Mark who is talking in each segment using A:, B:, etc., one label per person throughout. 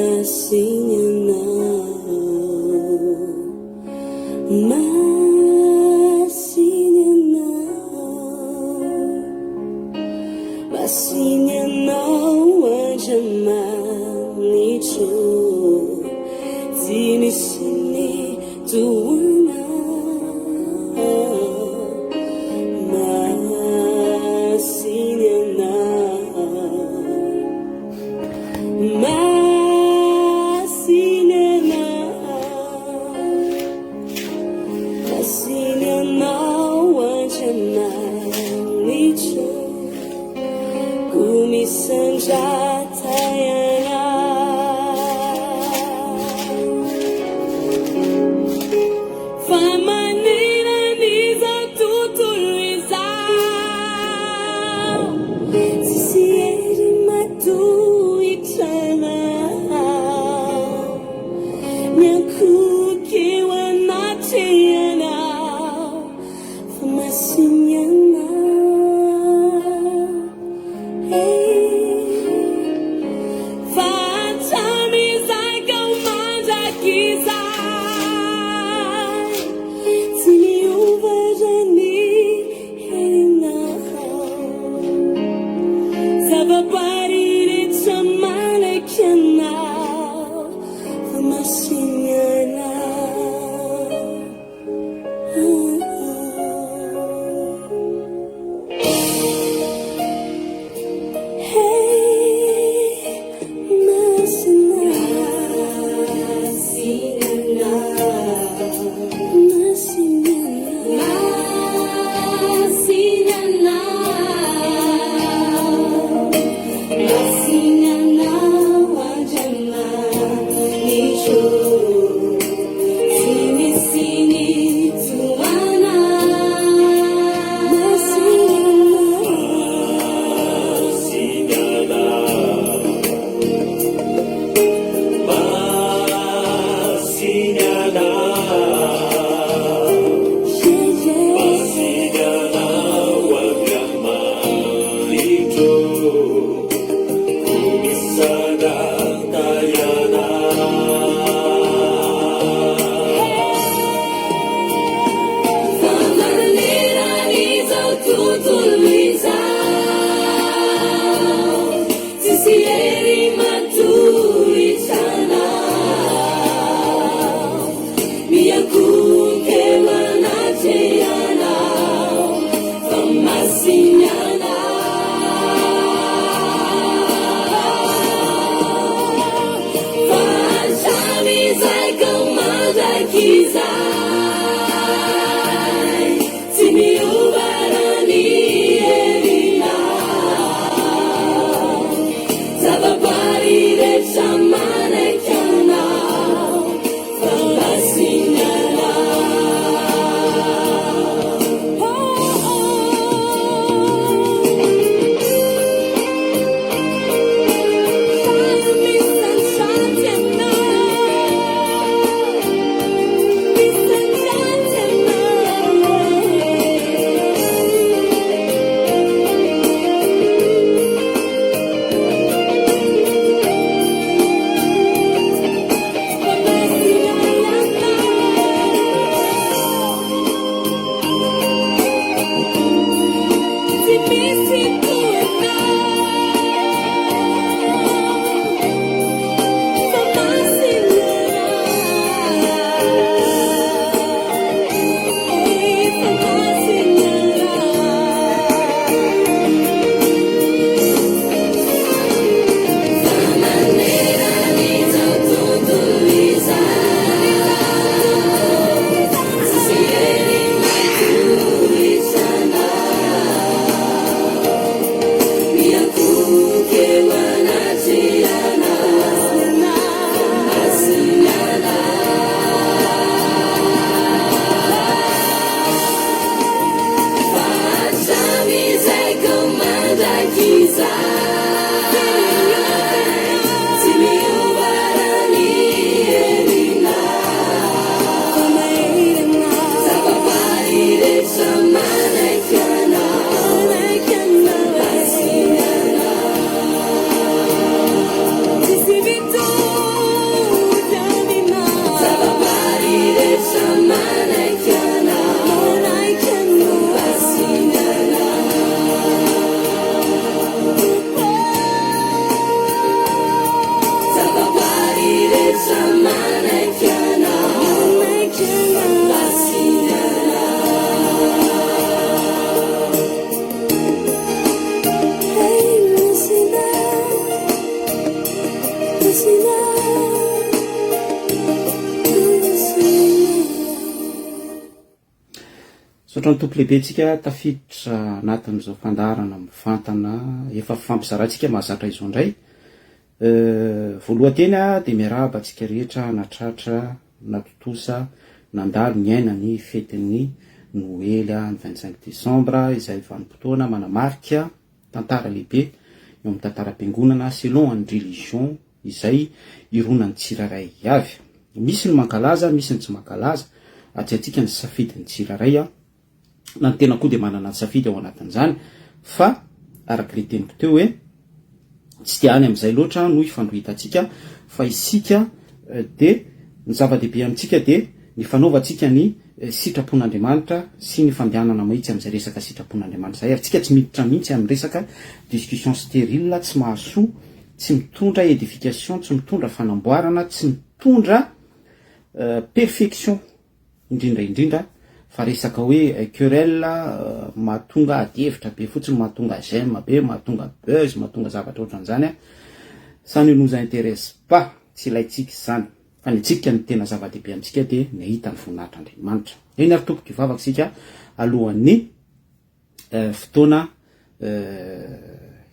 A: Masina Ianao, Masina Ianao, Masina Ianao Andriamanitro, tsy misy ny toa Anao, Masina Ianao. Masina Ianao, Masina Ianao Andriamanitro, koa misandrata Ianao. Fa manerana izao tontolo izao. Tsisy hery matohitra anao. Miankohoka eo anatrehanao fa masina ianao. Hey. Fa hatramin'izay ka ho mandrakizay. Tsy miova raha ny Heninao. Zava-bary rehetra manaiky anao fa masina ianao. Hey, masina. Masina ianao. Masina
B: Misaotra ny Tompo lehibe antsika tafiditra anatin'izao fandaharana mivantana efa fifampizarantsika mahazatra izao indray. Voalohan-teny dia miarahaba antsika rehetra natratra, natontosa, nandalo niaina ny fetin'ny Noely ny 25 décembre izay vanim-potoana manamarika tantara lehibe eo amin'ny tantaram-piangonana selon ny religion izay ironan'ny tsirairay avy. Misy ny mankalaza, misy ny tsy mankalaza, atsy antsika ny safidin'ny tsirairay an, na ny tena koa dia manana ny safidy ao anatin'izany, fa araka ilay teniko teo hoe tsy dia any amin'izay loatra no ifandrohitantsika fa isika dia ny zava-dehibe amintsika dia ny fanaovantsika ny sitrapon'Andriamanitra sy ny fandehanana mahitsy amin'izay resaka sitrapon'Andriamanitra izay ary tsika tsy miditra mihitsy amin'ny resaka discussion stérile tsy mahasoa tsy mitondra édification, tsy mitondra fanamboarana, tsy mitondra perfection indrindra indrindra fa resaka hoe querelle mahatonga adihevitra be fotsiny, mahatonga j'aime be, mahatonga buzz, mahatonga zavatra ohatran'izany an, ça ne nous intéresse pas, tsy ilaintsika izany, fa ny antsika ny tena zava-dehibe amintsika dia ny hahita ny voninahitr'Andriamanitra. Eny ary tompoko hivavaka isika alohan'ny fotoana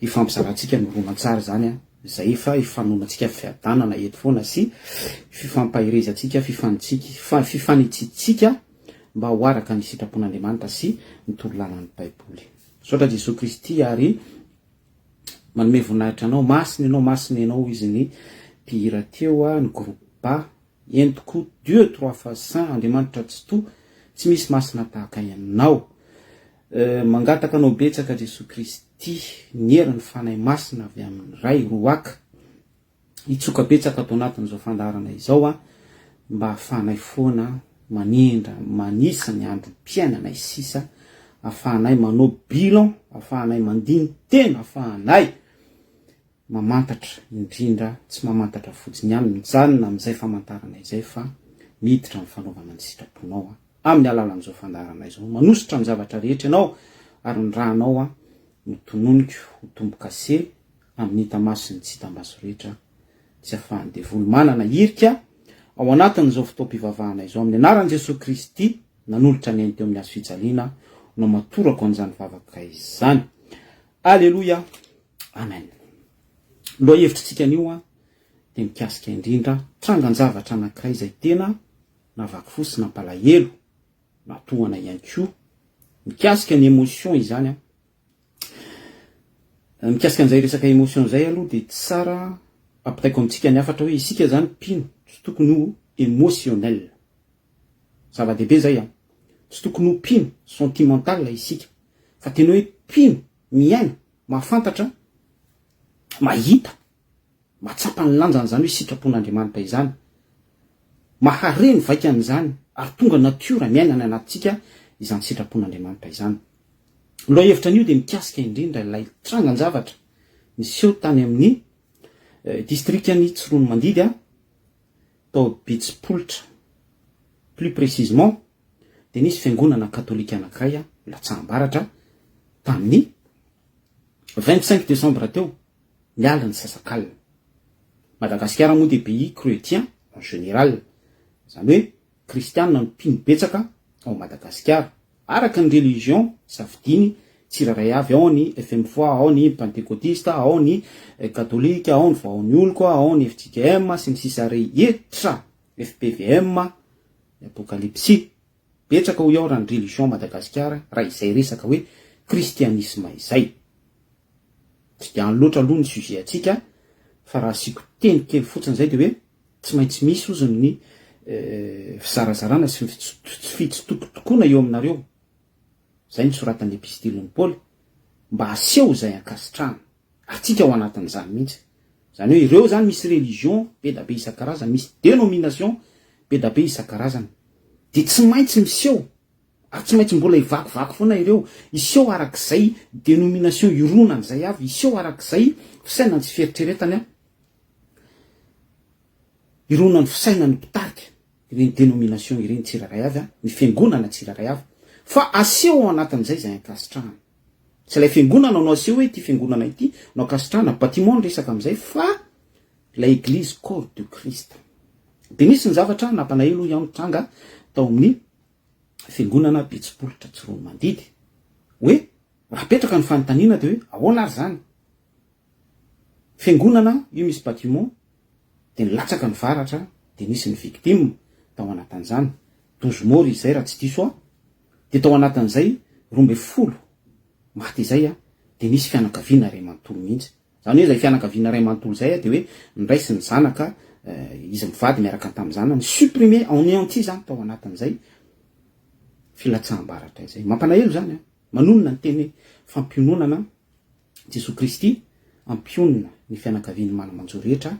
B: hifampizarantsika ny horonantsary izany an, izay efa hifanonantsika fiadanana eto foana sy fifampaherezantsika, fifanitsitsika mba ho araka ny sitrapon'Andriamanitra sy ny torolalan'ny Baiboly. Misaotra Jesoa Kristy ary manome voninahitra anao, masina ianao, masina ianao hoy izy ny mpihira teo, ny groupe ba. Eny tokoa, Dieu trois fois saint, Andriamanitra Tsitoha, tsy misy masina tahaka Ianao. Mangataka Anao betsaka Jesoa Kristy, ny herin'ny Fanahy Masina avy amin'ny Ray, Ruach, hitsoka betsaka ato anatin'izao fandaharana izao an, mba hahafahanay foana manindra, manisa ny androm-piainanay sisa, hahafahanay manao bilan, hahafahanay mandini-tena, hahafahanay mamantatra, indrindra tsy mamantatra fotsiny ihany, mijanona amin'izay famantarana izay fa miditra amin'ny fanaovana ny sitraponao amin'ny alalan'izao fandaharana izao. Manosotra ny zavatra rehetra ianao ary ny rànao no tononiko ho tombo-kase amin'ny hita maso sy ny tsy hita maso rehetra tsy afahan'ny devoly manana hirika ao anatin'izao fotoam-pivavahana izao amin'ny anaran'i Jesoa Kristy nanolotra ny ainy teo amin'ny hazo fijaliana no amatorako an'izany vavaka izany. Aleloia! Amen. Ny lohahevitritsika anio an, dia mikasika indrindra trangan-javatra anankiray izay tena nahavaky fo sy nampalahelo, nahatohana ihany koa. Mikasika ny émotion izany an. Mikasika an'izay resaka émotion izay aloha dia tsara ampitaiko amintsika ny hafatra hoe isika izany mpino tsy tokony ho émotionnel. Zava-dehibe izay an. Tsy tokony ho mpino sentimental isika fa tena hoe mpino miaina mahafantatra, mahita, mahatsapa ny lanjan'izany hoe sitrapon'Andriamanitra izany, mahare ny vaikan'izany ary tonga natiora miaina any anatintsika izany sitrapon'Andriamanitra izany. Ny lohahevitra anio dia mikasika indrindra ilay trangan-javatra niseho tany amin'ny distrikan'i Tsiroanomandidy, tao Betsipolitra plus précisement, dia nisy fiangonana katolika anankiray latsaham-baratra tamin'ny 25 décembre teo, ny alin'ny sasak'alina. Madagasikara moa dia pays chretien en général, izany hoe kristianina no mpino betsaka ao Madagasikara, araka ny religion safidiany tsirairay avy, ao ny FMFOI, ao ny pentekotista, ao ny katolika, ao ny Vahaon'ny Oloko, ao ny fjkm, sy ny sisa rehetra, fpvm, ny apokalypsy. Betsaka hoy aho raha ny religion Madagasikara raha izay resaka hoe kristianisma izay. Tsy dia any loatra aloha ny sujet antsika fa raha asiako teny kely fotsiny izay dia hoe tsy maintsy misy ozy ny fizarazarana sy ny fitsitokotokoana eo aminareo. Izay no soratan'ny epistilin'i Paoly mba aseho izay ankasitrahana. Ary tsika ao anatin'izany mihitsy. Izany hoe ireo izany misy religion be da be isan-karazany, misy denomination be da be isan-karazany. Dia tsy maintsy miseho, ary tsy maintsy mbola hivakivaky foana ireo, hiseho arak'izay denomination ironany izay avy, hiseho arak'izay fisainany sy fieritreretany ironan'ny fisainan'ny mpitarika ireny denomination ireny tsirairay avy, ny fiangonana tsirairay avy. Fa aseho ao anatin'izay izay ankasitrahana. Tsy ilay fiangonana no aseho hoe ity fiangonana ity no ankasitrahana, bâtiment no resaka amin'izay fa ilay église corps de Christ. Dia nisy ny zavatra nampanahelo hoy aho nitranga tao amin'ny. fiangonana Betsipolitra Tsiroanomandidy hoe raha apetraka ny fanontaniana dia hoe ahoana ary izany? Fiangonana io misy batiment dia nilatsaka ny varatra dia nisy ny victime tao anatin'izany, 12 morts izay raha tsy diso aho, dia tao anatin'izay 12 maty izay dia nisy fianakaviana iray manontolo mihitsy. Izany hoe izay fianakaviana iray manontolo izay dia hoe ny ray sy ny zanaka izy mivady miaraka tamin'ny zanany supprimer en entier izany tao anatin'izay filatsaham-baratra izay. Mampalahelo izany an! Manonona ny teny fampiononana Jesoa Kristy hampionona ny fianakavian'ny mana-manjo rehetra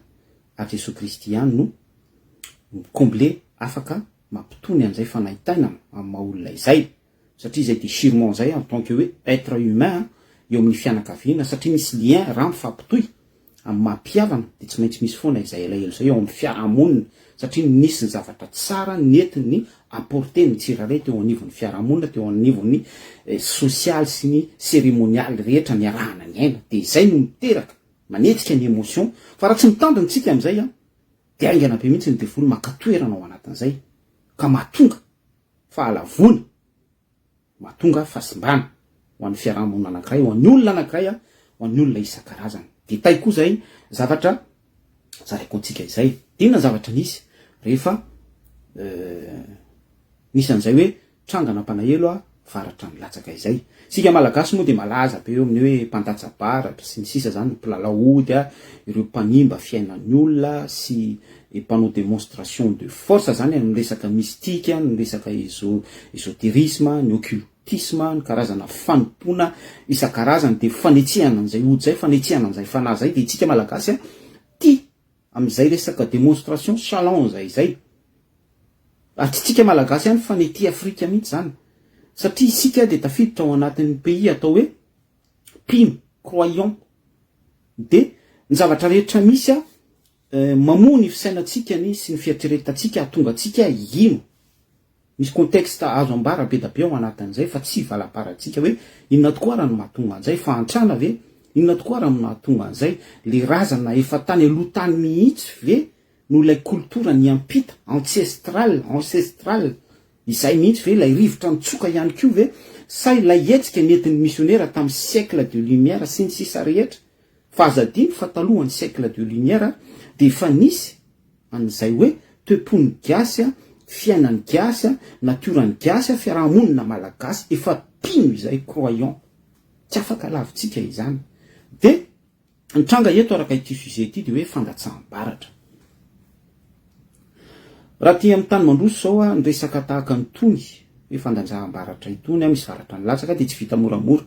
B: ary Jesoa Kristy ihany no mi-combler afaka mampitony an'izay fanaintainana amin'ny maha olona izay satria izay déchirement izay en tant que hoe être humain eo amin'ny fianakaviana satria misy lien raha mifampitohy Amin'ny maha mpihavana dia tsy maintsy misy foana izay alahelo izay eo amin'ny fiarahamonina satria nisy ny zavatra tsara nentiny apporter ny tsirairay teo anivon'ny fiarahamonina, teo anivon'ny sosialy sy ny seremonialy rehetra niarahana niaina dia izay no miteraka, manetsika ny emotion fa raha tsy mitandrina isika amin'izay an dia haingana be mihitsy ny devoly maka toerana ao anatin'izay ka mahatonga fahalavoana. Mahatonga fahasimbana ho an'ny fiaraha-monina anankiray, ho an'ny olona anankiray, ho an'ny olona isan-karazany. Détail koa izay zavatra zaraiko antsika izay. Dia inona ny zavatra nisy rehefa nisy an'izay hoe tranga nampanahelo varatra nilatsaka izay. Isika Malagasy moa dia malaza be eo amin'ny hoe mpandatsa-baratra sy ny sisa izany, mpilalao ody, ireo mpanimba fiainan'ny olona sy mpanao démonstration de force zany amin'ny resaka mystique, ny resaka eso esoterisme, ny occultisme, ny karazana fanompoana isan-karazany dia fanetsehana an'izay ody zay, fanetsehana an'izay fanahy zay dia itsika Malagasy a tia amin'izay resaka démonstration challenge izay. Ary tsy tsika Malagasy ihany fa ny aty Afrika mihitsy zany satria isika dia tafiditra ao anatin'ny pays atao hoe mpino, croyant, dia ny zavatra rehetra misy a Mamoha ny fisainantsika ny sy ny fieritreretantsika hahatonga antsika hino. Misy contexte azo ambara be da be ao anatin'izay fa tsy valabarantsika hoe inona tokoa ara no mahatonga an'izay, fahantrana ve? Inona tokoa ara no nahatonga an'izay? Le razana efa tany aloha tany mihitsy ve no ilay kolotora niampita, ancestral, ancestral, izay mihitsy ve? Ilay rivotra nitsoka ihany koa ve? Sa ilay hetsika nentin'ny misionera tamin'ny siècle de lumière sy ny sisa rehetra? Fa aza adino fa talohan'ny siècle de lumière dia efa nisy an'izay hoe toe-pon'ny gasy, fiainan'ny gasy, natioran'ny gasy, fiaraha-monina malagasy efa mpino izay, croyant. Tsy afaka lavintsika izany. Dia ny tranga eto araka ity sujet ity dia hoe fandatsaham-baratra. Raha aty amin'ny tany mandroso izao ny resaka tahaka an'itony hoe fandanjaham-baratra itony, misy varatra nilatsaka dia tsy vita moramora.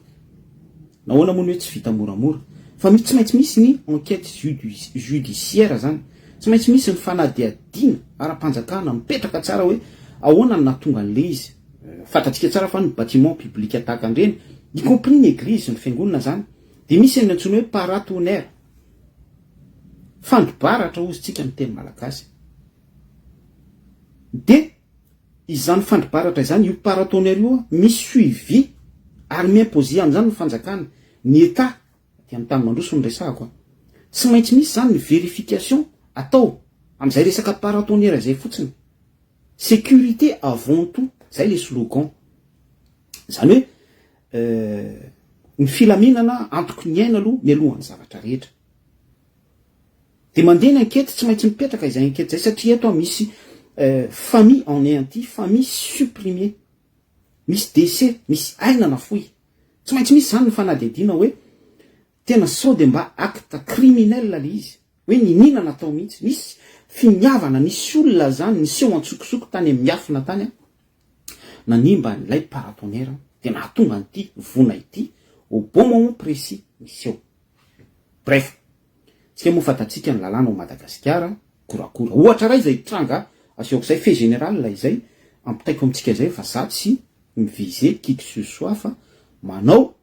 B: Nahoana moa ny hoe tsy vita moramora? Fa tsy maintsy misy ny enquête judiciaire zany. Tsy maintsy misy ny fanadihadiana ara-panjakana mipetraka tsara hoe ahoana no nahatonga an'ilay izy. Fantatsika tsara fa ny bâtiment public tahaka an'ireny, y compris ny église, ny fiangonana zany, dia misy ny antsoina hoe paratonnerre. Fandrobaratra hozy tsika amin'ny teny malagasy. Dia izany fandrobaratra izany, io paratonnerre io misy suivi ary mi-imposer an'izany ny fanjakana, ny Etat, aty amin'ny tany mandroso no resahako an. Tsy maintsy misy izany ny vérification atao amin'izay resaka paratonnerre izay fotsiny. Sécurité avant tout, zay le slogan. Izany hoe ny filaminana antoky ny aina aloha mialohan'ny zavatra rehetra. Dia mandeha ny ankety, tsy maintsy mipetraka izay ankety izay satria eto misy famille anéantie, famille supprimée, misy décès, misy aina nafoy. Tsy maintsy misy izany ny fanadihadiana hoe tena sao dia mba acte criminel ilay izy, hoe niniana natao mihitsy, nisy finiavana, nisy olona izany niseho antsokosoko tany amin'ny miafina tany an. nanimba an'ilay paratonnerre dia nahatonga an'ity voina ity au bon moment précis niseho. Bref, tsika moa fantatsika ny lalàna ao Madagasikara, goragora. Ohatra iray izay tranga asehoko izay, fait général izay ampitaiko amintsika izay fa za tsy mi-viser qui que ce soit fa manao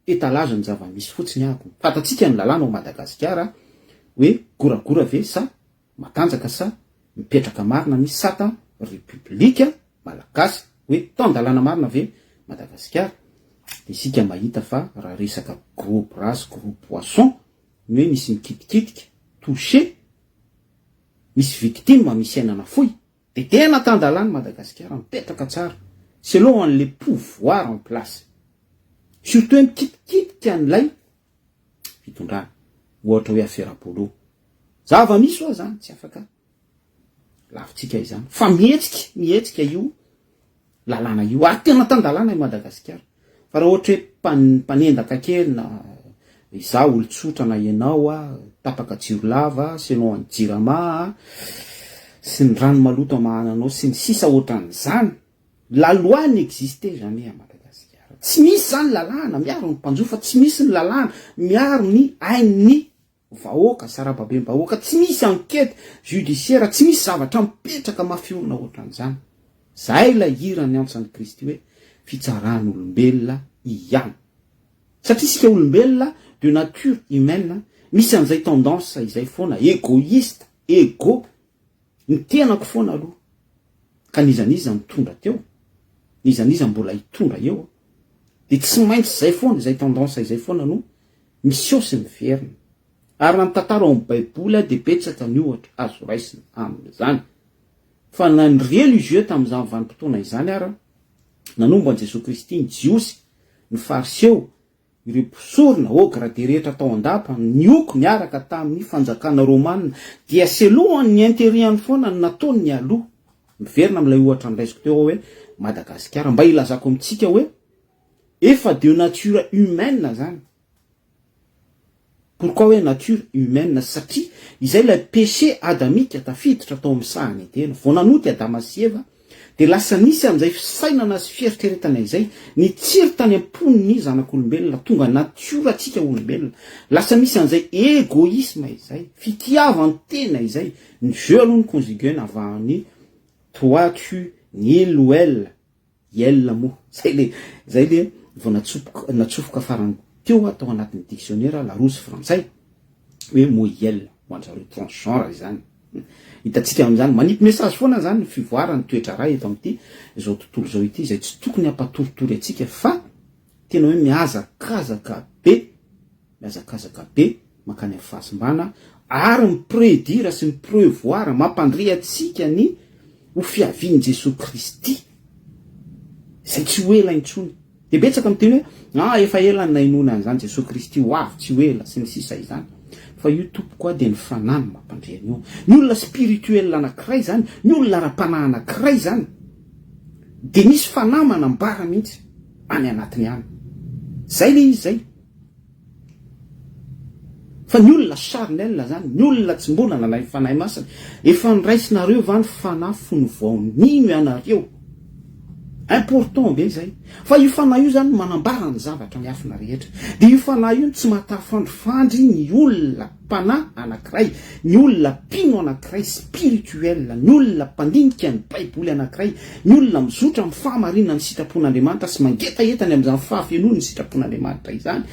B: étalage ny zava-misy fotsiny ahako. Fantatsika ny lalàna ao Madagasikara hoe goragora ve sa Matanjaka sa mipetraka marina ny sata Repoblika Malagasy hoe tan-dalàna marina ve Madagasikara? Dia isika mahita fa raha resaka gros bras sy gros poisson ny hoe misy mikitikitika, toucher, misy victime, misy aina nafoy, dia tena tan-dalàna Madagasikara, mipetraka tsara. Selon an'le pouvoir en place. Surtout hoe mikitikitika an'ilay fitondrana. Ohatra hoe afera Polo. Zava-misy hoa zany, tsy afaka lavintsika izany. Fa mihetsika, mihetsika io lalàna io. Ary tena tan-dalàna i Madagasikara. Fa raha ohatra hoe mpanendaka kely na izaho olon-tsotra na ianao a, tapaka jiro lava, selon an'i Jirama a, sy ny rano maloto amahananao sy ny sisa ohatran'izany, la loi n'existe jamais à Madagasikara. Tsy misy izany lalàna miaro ny mpanjofa, tsy misy ny lalàna miaro ny ain'ny vahoaka, sarababem-bahoaka, tsy misy enquête judiciaire, tsy misy zavatra mipetraka mafy orina ohatran'izany. Zay ilay hira niantsan'i Kristy hoe fitsaran'olombelona ihany. Satria isika olombelona de nature humaine misy an'izay tendance izay foana, egoïste, ego, ny tenako foana aloha. Ka n'iza n'iza nitondra teo, n'iza n'iza mbola hitondra eo, dia tsy maintsy izay foana, izay tendance izay foana no Miseho sy miverina. Ary raha ny tantara ao amin'ny Baiboly dia betsaka ny ohatra azo raisina amin'izany. Fa na ny religieux tamin'izany vanim-potoana izany ara, nanombo an'i Jesoa Kristy ny Jiosy, ny Fariseo, ireo mpisorona, haut gradé rehetra tao an-dapa, nioko niaraka tamin'ny fanjakana romana, dia selon ny intérêt-ny foana no nataony nialoha. Miverina amin'ilay ohatra noraisiko teo aho hoe Madagasikara, mba hilazako amintsika hoe Efa de nature humaine zany. Pourquoi hoe nature humaine? Satria izay ilay péché adamique tafiditra tao amin'ny sahan'i Edena. Vao nanota i Adama sy Eva dia lasa nisy an'izay fisainana sy fieritreretana izay nitsiry tany am-pon'ny zanak'olombelona, tonga natiora antsika olombelona. Lasa misy an'izay égoïsme izay, fitiavan-tena izay. Ny je aloha no conjuguer-na avahan'ny toi, tu, ny il ou elle. Iel moa, zay le zay le vao natsofoka natsofoka farany teo aho tao anatin'ny dictionnaire larousse frantsay hoe mot iel ho an-dry zareo transgenre izany. Hitantsika amin'izany, manipy message foana izany ny fivoaran'ny toetra ray eto amin'ity izao tontolo izao ity izay tsy tokony hampatoritory antsika fa tena hoe mihazakazaka be. mihazakazaka be mankany amin'ny fahasimbana ary mi-prédire sy mi-prevoir, mampandre antsika ny ho fiavian'i Jesoa Kristy izay tsy ho ela intsony. Dia betsaka miteny hoe ah efa ela ny nahenoana an'izany Jesoa Kristy ho avy tsy ho ela sy ny sisa izany. Fa io tompoko a dia ny fanahy no mampandre an'io. Ny olona spirituel anankiray izany, ny olona ara-panahy anankiray izany dia misy fanahy manambara mihitsy any anatiny any. Zay le izy zay. Fa ny olona charnel zany, ny olona tsy mbola nalain'ny Fanahy Masina, efa niraisinareo va ny Fanahy fony vao nino ianareo? Important be zay. Fa io Fanahy io zany manambara ny zavatra miafina rehetra. Dia io Fanahy io no tsy mahatafandrifandry ny olona mpanahy anankiray, ny olona mpino anankiray spirituel, ny olona mpandinika ny baiboly anankiray, Ny olona mizotra amin'ny fahamarinan'ny sitrapon'Andriamanitra sy mangetaheta ny amin'izany fahafenoan'ny sitrapon'Andriamanitra izany,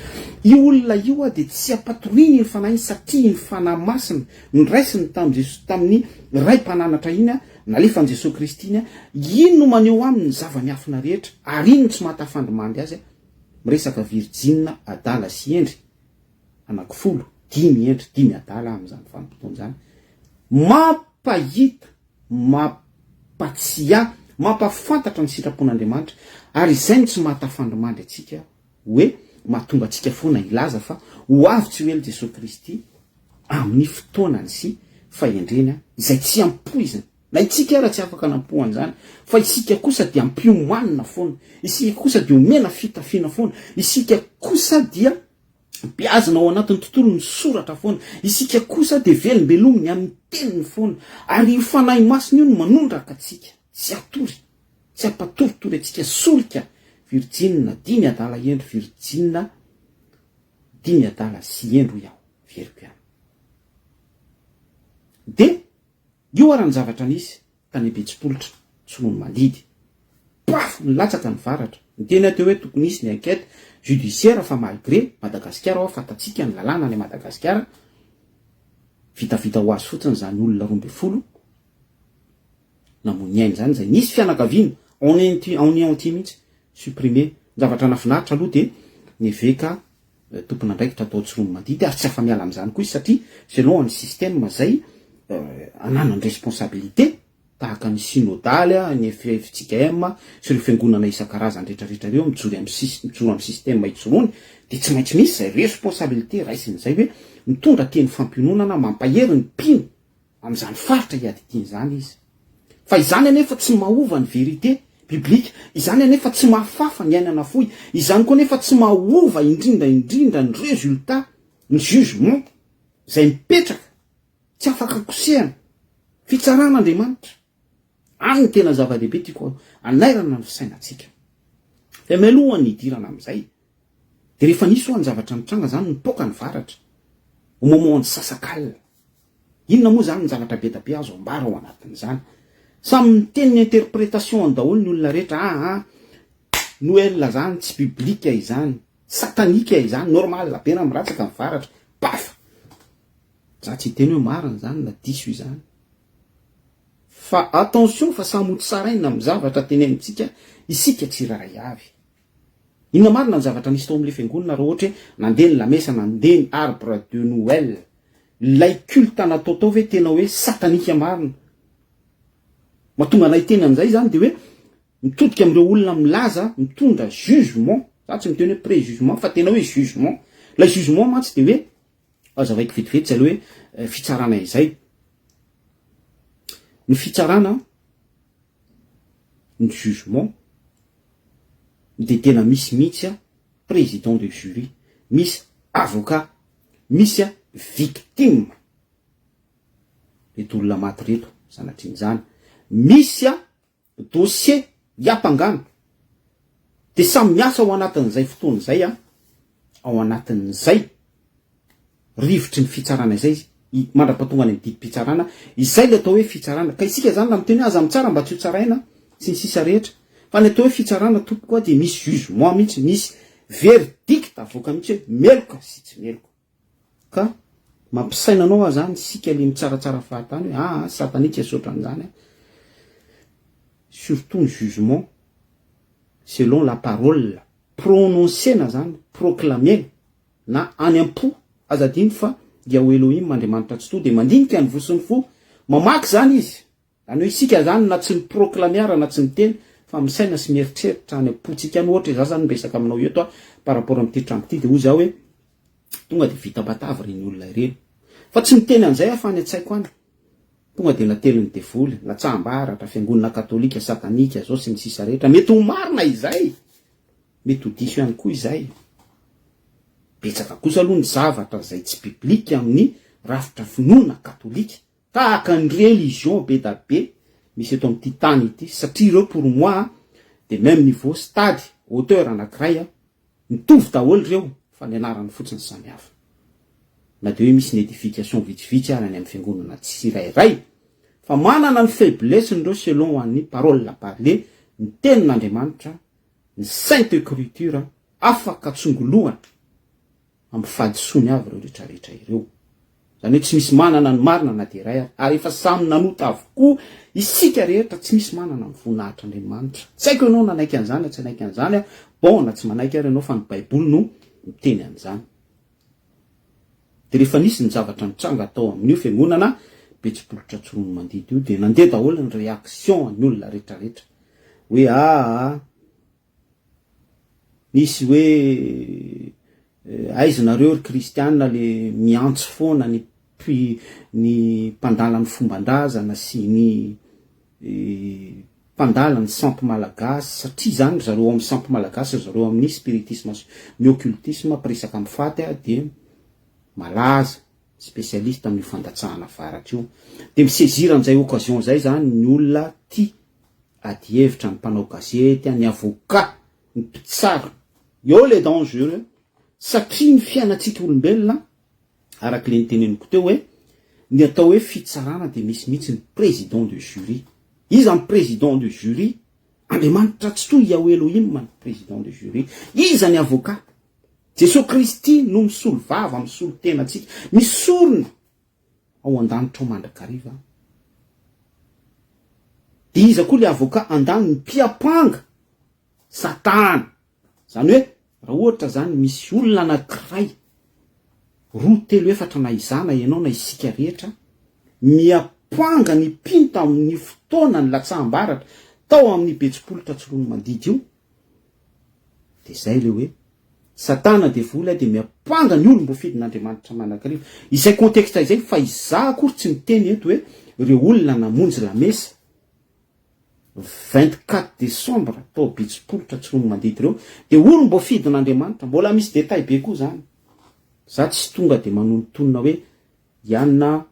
B: io olona io dia tsy ampatoriany iny Fanahy iny satria iny Fanahy Masina noraisiny tamin'i Jesoa tamin'ny Ray Mpananatra iny, nalefan'i Jesoa Kristy iny, iny no maneho aminy ny zava-miafina rehetra ary iny no tsy mahatafandrimandry azy miresaka virijina adala sy hendry anakifolo, dimy hendry, dimy adala amin'izany vanim-potoana izany. Mampahita mampatsiahy, mampahafantatra ny sitrapon'Andriamanitra, ary izay no tsy mahatafandrimandry antsika hoe mahatonga antsika foana hilaza fa ho avy tsy ho ela Jesoa Kristy amin'ny fotoanany sy fahendreny izay tsy ampoizina. Na isika ara tsy afaka nampo an'izany, fa isika kosa dia ampiomanina foana, isika kosa dia omena fitafiana foana, isika kosa dia Beazina ao anatin'ny tontolon'ny soratra foana. Isika kosa dia velombelominy amin'ny teniny foana. Ary io Fanahy Masina io no manondraka antsika tsy hatory, tsy hampatoritory antsika solika virjinina dimy adala hendry virjinina dimy adala sy hendry hoy aho, veriko ihany. Dia Io ara ny zavatra nisy tany Betsipolitra, Tsiroanomandidy. Paf! Nilatsaka ny varatra. Niteny aho teo hoe tokony hisy ny enquête judiciaire fa malgré Madagasikara hoa fantatsika ny lalàna any Madagasikara, vitavita ho azy fotsiny izany olona 12 namoy ny ainy izany izay nisy fianakaviana en anéanti mihitsy, supprimer. Ny zavatra nahafinaritra aloha dia ny eveka tompon'andraikitra atao tsiroanomandidy ary tsy afa-miala amin'izany koa izy satria selon ny système izay ananany responsabilité. Tahaka ny synodaly, ny FFJKM sy ireo fiangonana isan-karazany rehetrarehetra ireo mijory amin'ny sis- mijoro amin'ny système ijoroany dia tsy maintsy misy izay responsabilité raisiny izay hoe mitondra teny fampiononana mampahery ny mpino amin'izany faritra iadidiany izany izy. Fa izany anefa tsy mahova ny vérité biblique, izany anefa tsy mahafafa ny aina nafoy, izany koa anefa tsy mahova indrindra indrindra ny résultat, ny jugement izay mipetraka Tsy afaka kosehana. Fitsarana Andriamanitra. Any ny tena zava-dehibe tiako hanairana ny fisainantsika. Fa mialohan'ny hidirana amin'izay, dia rehefa nisy ho'a ny zavatra nitranga izany, nipoaka ny varatra, au moment nisasak'alina. Inona moa izany ny zavatra be da be azo ambara ao anatin'izany? Samy miteny ny interprétation-ny daholo ny olona rehetra, aa, Noël izany tsy biblique izany, satanique izany, normal be raha miratsaka ny varatra, paf! Za tsy hiteny hoe marina izany na diso izany. Fa attention fa samy ho tsaraina amin'ny zavatra tenenintsika isika tsirairay avy. Inona marina ny zavatra nisy tao amin'ilay fiangonana raha ohatra hoe nandeha ny lamesa, nandeha ny arbre de Noël. Ilay culte natao tao ve tena hoe satanika marina? Mahatonga anay hiteny an'izay izany dia hoe mitodika amin'ireo olona milaza mitondra jugement, za tsy miteny hoe prejugement fa tena hoe jugement. Ilay jugement mantsy dia hoe Hazavaiko vetivety izay aloha hoe fitsarana izay. Ny fitsarana, ny jugement dia tena misy mihitsy président de jury, misy avocat, misy victime, reto olona maty reto sanatrian'izany, misy dossier hiampangana dia samy miasa ao anatin'izay fotoana izay an, ao anatin'izay rivotry ny fitsarana izay mandra-pahatonga any amin'ny didim-pitsarana, izay ilay atao hoe fitsarana, ka isika izany raha miteny hoe aza mitsara mba tsy ho tsaraina sy ny sisa rehetra, fa ny atao hoe fitsarana tompoko a dia misy jugement mihitsy, misy verdict avoaka mihitsy hoe meloka sy tsy meloka. Ka mampisaina anao aza any isika le mitsaratsara fahatany hoe aa satanika sy otran'izany a! Surtout ny jugement selon la parole prononcena zany, proclamena na any am-po, aza adino fa Yahweh Elohim Andriamanitra Tsitoha dia mandinika ny voa sy ny fo, mamaky zany izy. Zany hoe isika zany na tsy mi-proclamer na tsy miteny fa misaina sy mieritreritra any am-pontsika any, ohatra hoe za zany miresaka aminao eto aho par rapport amin'ity tranga ity de hoy za hoe tonga de vita batavy ireny olona ireny fa tsy miteny an'izay aho fa any an-tsaiko any tonga de natelin'ny devoly, latsaham-baratra, fiangonana katolika, satanika, zao sy ny sisa rehetra, mety ho marina izay, mety ho diso ihany koa izay, betsaka kosa aloha ny zavatra izay tsy biblika amin'ny rafitra finoana katolika. Tahaka ny religion be da be misy eto amin'ity tany ity satria ireo pour moi de même niveau stade hauteur anakiray mitovy daholo ireo fa ny anarany fotsiny samy hafa na de hoe misy ny edification vitsivitsy ary any amin'ny fiangonana tsirairay fa manana ny faiblesse-ny ireo selon an'ny parole parlée ny tenin'Andriamanitra ny sainte ecriture afaka tsongolohana amin'ny fahadisoany avy ireo retraretra ireo. Izany hoe tsy misy manana ny marina na dia iray ary, ary efa samy nanota avokoa isika rehetra, tsy misy manana ny voninahitr'Andriamanitra. Tsy haiko ianao nanaiky an'izany na tsy hanaiky an'izany, bon na tsy manaiky ary ianao fa ny baiboly no miteny an'izany. Dia rehefa nisy ny zavatra nitranga tao amin'io fiangonana Betsipolotra Tsiroanomandidy io dia nandeha daholo ny réaction an'ny olona retraretra hoe aa Nisy hoe aiza nareo ry kristiana le miantso foana ny mpi ny mpandala ny fomban-drazana sy ny mpandala ny sampy malagasy satria zany ry zareo ao amin'ny sampy malagasy ry zareo amin'ny spiritisme sy ny occultisme mpiresaka amin'ny faty dia malaza spécialiste amin'io fandatsahana varatra io dia mi-saisir an'izay occasion zay zany ny olona tia adihevitra, ny mpanao gazety, ny avocat, ny mpitsara. Eo le dangereux satria ny fiainantsika olombelona araka le niteneniko teo hoe ny atao hoe fitsarana dia misy mihitsy ny président de jury. Iza ny président de jury? Andriamanitra Tsitoha Yahweh Elohim ny président de jury. Iza ny avocat? Jesoa Kristy no misolo vava, misolo tena antsika, misorona ao an-danitra ao mandrakariva. Dia iza koa le avocat andaniny mpiampanga? Satana. Zany hoe raha ohatra zany misy olona anakiray, roa, telo, efatra na iza na ianao na isika rehetra miampanga ny mpino tamin'io fotoana. fotoana nilatsaham-baratra tao amin'ny Betsipolotra Tsiroanomandidy io, dia izay ilay hoe Satana devoly dia miampanga ny olom-boafidin'Andriamanitra mandrakariva. Izay contexte izay fa izaho akory tsy miteny eto hoe ireo olona namonjy lamesa 24 décembre tao Betsipolotra Tsiroanomandidy ireo dia olom-boafidin'Andriamanitra. Mbola misy détail be koa izany. Za tsy tonga dia manonontonona hoe i anona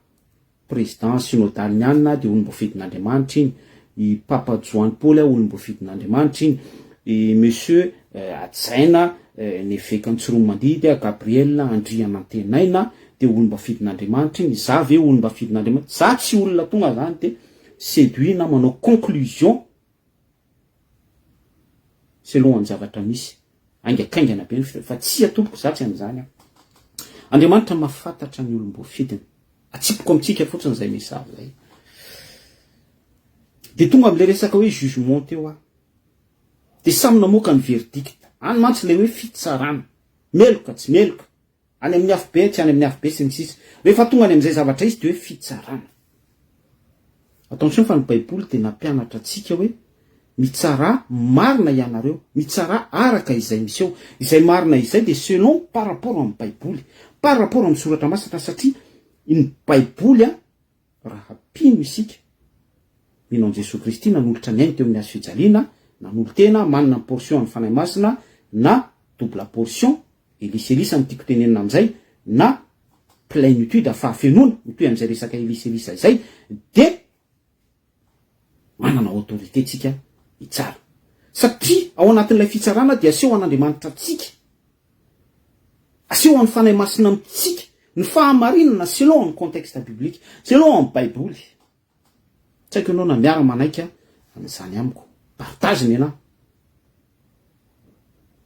B: Président synodal ny anona dia olom-boafidin'Andriamanitra iny, i Papa Joany Paoly olom-boafidin'Andriamanitra iny, i Monsieur Hajaina ny evekan'i Tsiroanomandidy Gabriel Andrianantenaina dia olom-boafidin'Andriamanitra iny, za ve olom-boafidin'Andriamanitra? Za tsy olona tonga zany dia séduit na manao conclusion selon ny zavatra misy. Haingakaingana be ny fiteny fa tsia tompoko za tsy an'izany aho. Andriamanitra mahafantatra ny olom-boafidiny. Atsipiko amintsika fotsiny izay message izay. Dia tonga amin'ilay resaka hoe jugement teo aho. Dia samy namoaka ny verdict. Any mantsy ilay hoe fitsarana. Meloka, tsy meloka. Any amin'ny afobe, tsy any amin'ny afobe sy ny sisa. Rehefa tonga any amin'izay zavatra izy dia hoe fitsarana. Attention fa ny baiboly dia nampianatra antsika hoe mitsarà marina ianareo, mitsarà araka izay miseho. Izay marina izay dia selon par rapport amin'ny baiboly, par rapport amin'ny soratra masina satria ny baiboly an, Raha mpino isika, mino an'i Jesoa Kristy nanolotra ny ainy teo amin'ny hazo fijaliana, nanolo-tena, manana ny portion an'ny Fanahy Masina na double portion, Elisa Elisa no tiako tenenina amin'izay, na plenitude, fahafenoana, mitohy amin'izay resaka Elisa Elisa izay, dia manana autorité tsika hitsara. Satria ao anatin'ilay fitsarana dia aseho an'Andriamanitra antsika, aseho an'ny Fanahy Masina amintsika ny fahamarinana selon ny contexte biblique, selon ny baiboly. Tsy haiko ianao na miara manaika an'izany amiko. Partage ny anah.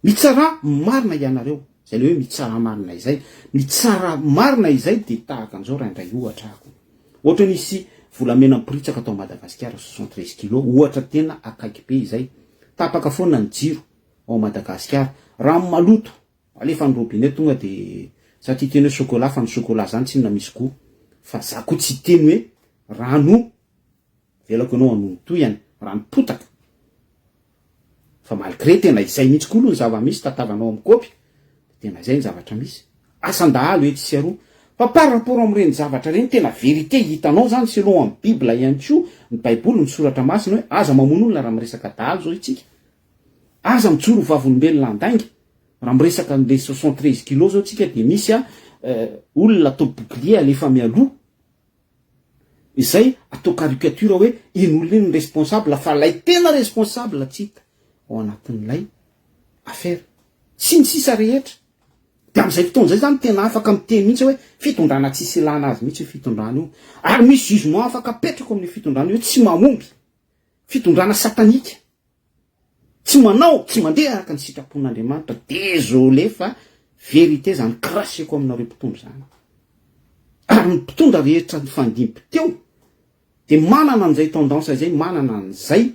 B: Mitsarà marina ianareo. Izay ilay hoe mitsarà marina izay. Mitsarà marina izay dia tahaka an'izao raha indray ohatra aho. Ohatra hoe nisy volamena miporitsaka tao Madagasikara, 73 kilos, ohatra tena akaiky be izay. Tapaka foana ny jiro ao Madagasikara. Rano maloto, alefa ny robinet tonga dia, za tsy hiteny hoe chocolat fa ny chocolat zany tsinona misy gout. Fa za koa tsy hiteny hoe rano Avelako ianao hanohy ny tohiny raha nipotaka fa malgré tena izay mihitsy koa aloha ny zava-misy tatavanao amin'ny kaopy de tena izay ny zavatra misy. Asan-dahalo etsy sy aroa fa par rapport amin'ireny zavatra ireny tena vérité hitanao zany selon amin'ny bible ihany koa ny baiboly ny soratra masina hoe aza mamono olona raha miresaka dahalo zao itsika aza mijoro ho vavolombelona handainga raha miresaka an'le 73 kilos zao tsika de misy a olona atao bouclier alefa mialoha Izay atao caricature hoe iny olona iny no responsable fa ilay tena responsable tsy hita ao anatin'ilay affaire. Sy ny sisa rehetra. Dia amin'izay fotoana izay zany tena afaka miteny mihitsy hoe fitondrana tsisy ilana azy mihitsy io fitondrana io. Ary misy jugement afaka apetrako amin'io fitondrana io hoe tsy mahomby. Fitondrana satanika. Tsy manao, tsy mandeha araka ny sitrapon'Andriamanitra. Désolé fa vérité zany cracheko aminareo mpitondra zany. Ary ny mpitondra rehetra nifandimby teo dia manana an'izay tendance izay, manana an'izay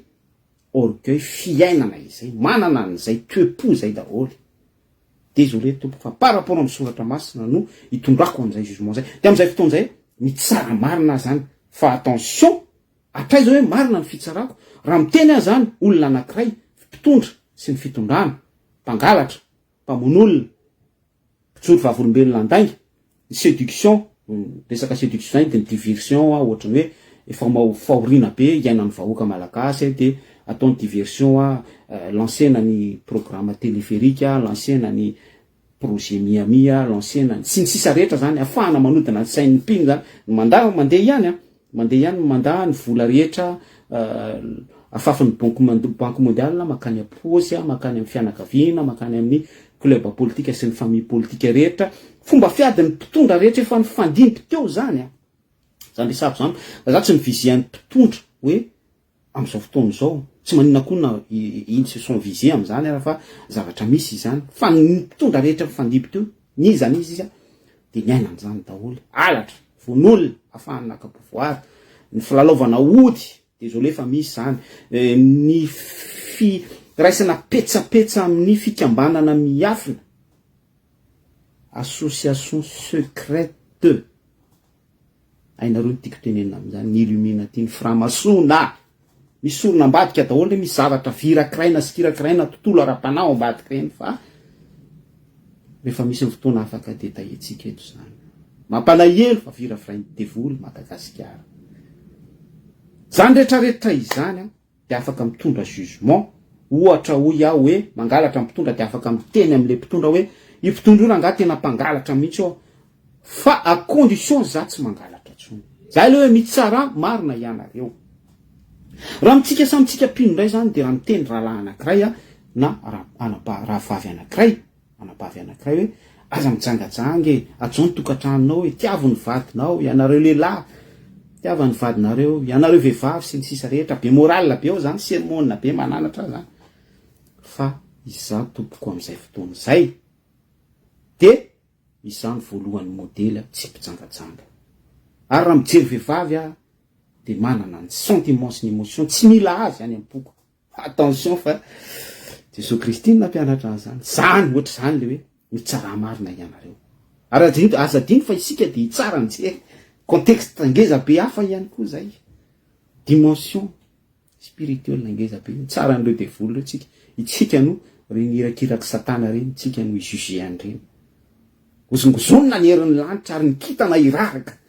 B: orgueil fiainana izay, manana an'izay toe-po izay daholo. Désolé tompoko fa par rapport amin'ny soratra masina no itondrako an'izay jugement izay. Dia amin'izay fotoana izay mitsara marina aho zany fa attention Hatraiza hoe marina ny fitsarako? Raha miteny aho zany, olona anakiray, mpitondra sy ny fitondrana, mpangalatra, mpamono olona, mpijoro vavolombelona handainga, ny seduction, resaka seduction zany de ny diversion ohatry ny hoe efa fahoriana be iainan'ny vahoaka malagasy de atao ny diversion, lancer-na ny programme téléphérique, lancer-na ny projet Miami a, lancena, sy ny sisa rehetra zany, afahana manodina ny sain'ny mpino zany, ny mandat mandeha ihany an, mandeha ihany ny mandat, ny vola rehetra afafin'ny banque banque mondiale makany am-paosy a, makany amin'ny fianakaviana, makany amin'ny club politika sy ny famille politika rehetra, fomba fiadin'ny mpitondra rehetra efa nifandimby teo zany an, zany resahako zany, fa za tsy mi-viser an'ny mpitondra hoe Amin'izao fotoana izao, tsy maninona koa na ils se sont visés amin'izany ara fa zavatra misy izany, fa ny mpitondra rehetra mifandimby teo, n'iza n'iza izy dia niaina an'izany daholo, halatra, vono olona, afahany naka pouvoir, ny filalaovana ody, désolé fa misy izany, ny firaisana petsapetsa amin'ny fikambanana miafina, association secrète. Hainareo ny tiako tenenina amin'izany, ny illuminati, ny franc-maçon na. Misy sorona ambadika daholo ireny, misy zavatra virakiraina sy kirakiraina tontolo ara-panahy ao ambadika ireny fa rehefa misy ny fotoana afaka detailler-tsika eto izany. Mampalahelo fa viravirain'ny devoly Madagasikara. Izany rehetrarehetra izany an, dia afaka mitondra jugement, ohatra hoy aho hoe mangalatra ny mpitondra dia afaka miteny amin'ilay mpitondra hoe io mpitondra io rangahy tena mpangalatra mihitsy io fa à condition za tsy mangalatra tsony. Zay ilay hoe mitsarà marina ianareo. Raha amintsika samy tsika mpino indray zany dia raha miteny rahalahy anankiray aho na rahavavy anankiray, anabavy anankiray hoe aza mijangajanga e, hajao ny tokantranonao e, tiavo ny vadinao, ianareo lehilahy tiava ny vadinareo, ianareo vehivavy sy ny sisa rehetra, be morale be ao zany, sermon be mananatra zany, fa izaho tompoko amin'izay fotoana izay dia izaho no voalohany modely tsy mpijangajanga, ary raha mijery vehivavy aho dia manana ny sentiment sy ny emotion tsy mila azy any am-poko. Attention fa Jesoa Kristy no nampianatra an'izany. Zany, ohatr'izany le hoe mitsarà marina ianareo. Ary aza aza adino fa isika dia hitsara an'izay contexte ngeza be hafa ihany koa zay. Dimension spirituelle ngeza be. Mitsara an'ireo devoly ireo tsika. Itsika no reny irakirak'i Satana reny, tsika no hi-juger an'ireny. Hozongozonina ny herin'ny lanitra ary ny kintana hiraraka.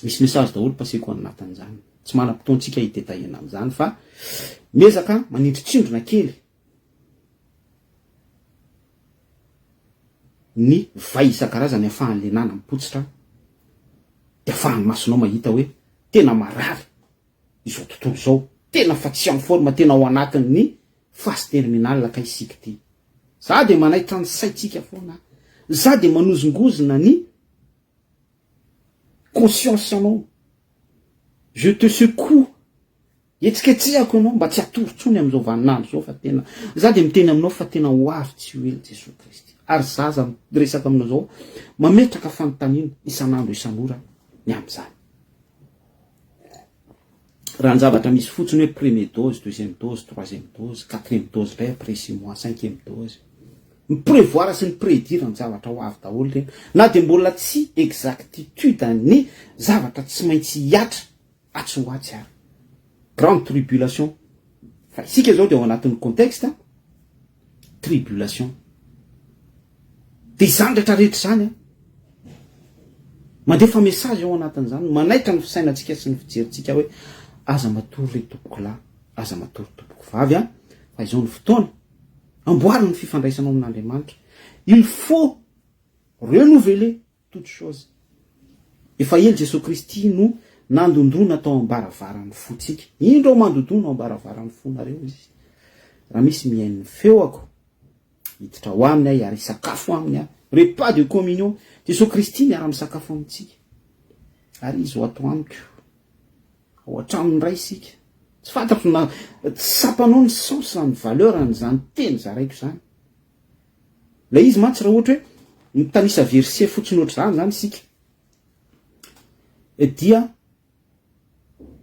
B: Misy message daholo paseko anatin'izany. Tsy manam-potoantsika hi-detailler-na an'izany fa miezaka manindritsindrona kely ny vay isan-karazany ahafahan'le nana mipotsitra de ahafahan'ny masonao mahita hoe tena marary izao tontolo izao, tena fa tsy en forme, tena ao anatin'ny phase terminale kay isika ity. Za de manaitra ny saintsika foana, za de manozongozona ny conscience anao, je te secoue, hetsiketsehako ianao mba tsy hatory intsony amin'izao vaninandro izao fa tena, za dia miteny aminao fa tena ho avy tsy ho ela Jesoa Kristy, ary za aza miresaka aminao izao mametraka fanontaniana isan'andro isan'ora ny amin'izany. Raha ny zavatra misy fotsiny hoe premier dose, deuxième dose, troisième dose, quatrième dose indray après six mois, cinquième dose. Mi-prevoir sy mi-predire ny zavatra ho avy daholo ireny. Na dia mbola tsy exactitude ny zavatra tsy maintsy hihatra atsy ho atsy ary. Grande tribulation. Fa isika izao dia ao anatin'ny contexte tribulation. Dia izany rehetra rehetra izany an, mandefa message ao anatin'izany, manaitra ny fisainantsika sy ny fijerintsika hoe aza matory ry tompoko lahy, aza matory tompoko vavy an, fa izao ny fotoana, amboary ny fifandraisanao amin'Andriamanitra. Il faut renouveler toute chose. Efa ela Jesoa Kristy no nandondona tao am-baravaran'ny fontsika. Indro aho mandondona ao am-baravaran'ny fonareo Izy. Raha misy mihaino ny feoako, hiditra ao aminy aho hiara hisakafo aminy aho. Repas de communion. Jesoa Kristy miara-misakafo amintsika. Ary Izy ho ato amiko. Ao an-tranony indray isika. Tsy fantatro na tsy tsapanao ny sens na ny valeur an'izany teny zaraiko izany. Ilay izy mantsy raha ohatra hoe mitanisa verset fotsiny ohatr'izany zany isika dia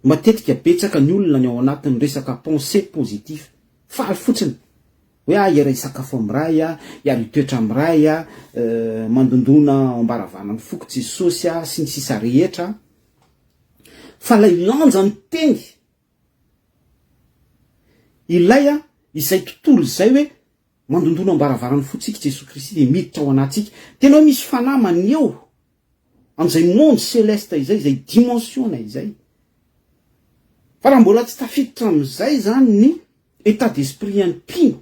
B: matetika betsaka ny olona ny ao anatin'ny resaka pensée positif, faly fotsiny hoe ah hiara hisakafo amin'ny Ray ah, hiara hitoetra amin'ny Ray ah, mandondona ao am-baravanan'ny foko Jesosy ah, sy ny sisa rehetra, fa ilay lanjan'ny teny ilay ah izay tontolo izay hoe Mandondona am-baravaran'ny fontsika Jesoa Kristy dia miditra ao anatintsika. Tena hoe misy fanahy maneho an'izay monde céleste izay, izay dimension-na izay. Fa raha mbola tsy tafiditra amin'izay izany ny état d'esprit an'ny mpino,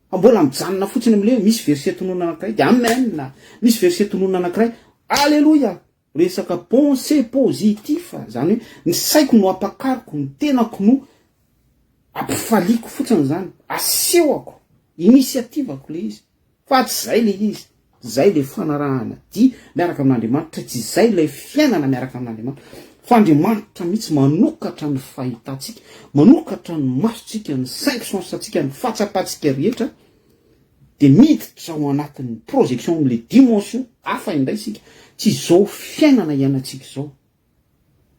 B: fa mbola mijanona fotsiny amin'ilay hoe misy verset tononina anankiray dia amen, misy verset tononina anankiray, aleloia, resaka pensée positif, izany hoe ny saiko no ampakariko, ny tenako no Ampifaliako fotsiny zany, asehoko, initiative-ko le izy, fa tsy zay le izy, zay le fanarahana dia miaraka amin'Andriamanitra, tsy zay ilay fiainana miaraka amin'Andriamanitra, fa Andriamanitra mihitsy manokatra ny fahitantsika, manokatra ny masontsika, ny cinq sens-ntsika, ny fahatsapantsika rehetra, dia miditra ao anatin'ny projection amin'le dimension hafa indray isika, tsy izao fiainana iainantsika izao.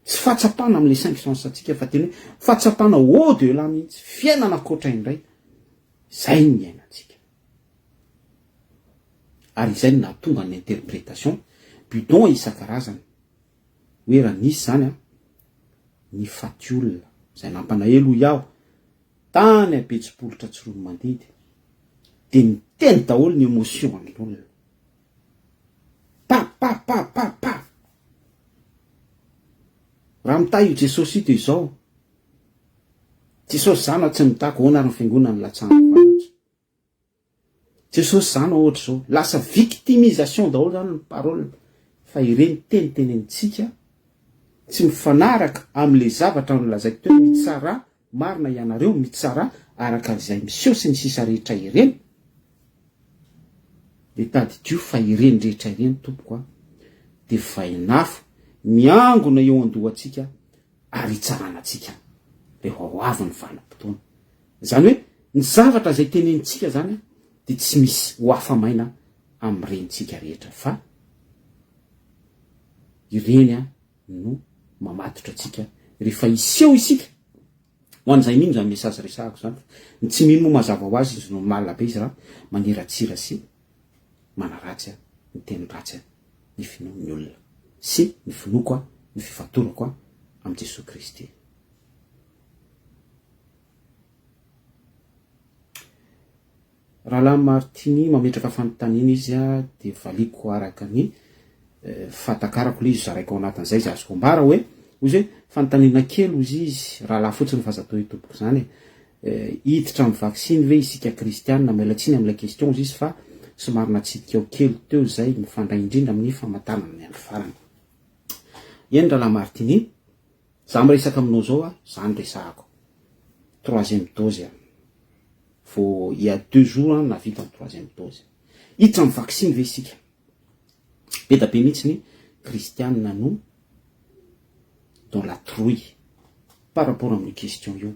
B: Tsy fahatsapana amin'ilay cinq sens antsika fa tena hoe fahatsapana au delà mihitsy, fiainana ankoatra indray, izay no iainantsika. Ary izay no nahatonga ny interprétation bidon isan-karazany hoe raha nisy izany an, ny faty olona. Izay nampanahelo hoy aho, tany a Betsipolotra Tsiroanomandidy, dia niteny daholo ny émotion an'ny olona. Pa pa pa pa pa! Raha mitahy io Jesosy io dia izao, Jesosy zana tsy mitako, ahoana ary ny fiangonana nilatsahan'ny varatra? Jesosy zany ohatra zao, lasa victimisation daholo zany ny parole fa ireny teny tenenintsika tsy mifanaraka amle zavatra nolazaiko teo mitsarà marina ianareo, mitsarà araka izay miseho sy ny sisa rehetra ireny de tadidio fa ireny rehetra ireny tompoko a de vainafo miangona eo andohantsika ary hitsarana antsika rehefa ho avy ny vanim-potoana. Izany hoe ny zavatra izay tenenintsika izany dia tsy misy ho afa-maina amin'irentsika rehetra fa ireny no mamatotra antsika rehefa hiseho isika. Ho an'izay mino izany message resahako izany fa ny tsy mino moa mazava ho azy izy normal be izy raha maniratsira sy manaratsy miteny ratsy ny finoan'ny olona sy ny finoako ny fifatorako amin'i Jesoa Kristy. Rahalahy Martini mametraka fanontaniana izy dia valiako araka ny fahatakarako ilay izy zaraiko ao anatin'izay izay azoko ambara hoe hoy izy hoe fanontaniana kely hozy izy rahalahy fotsiny fa aza atao hoe tompoko izany e hiditra amin'ny vaksiny ve isika kristianina miala tsiny amin'ilay question hozy izy fa somary natsidika ao kely teo izay mifandray indrindra amin'ny famantarana ny andro farany eny rahalahy Martini Za miresaka aminao zao a, za no resahako. Troisième dose a. Vao il y a deux jours aho nahavita ny troisième dose. Hiditra amin'ny vaksiny ve isika? Be da be mihitsy ny kristianina no dans la trouille par rapport amin'io question io.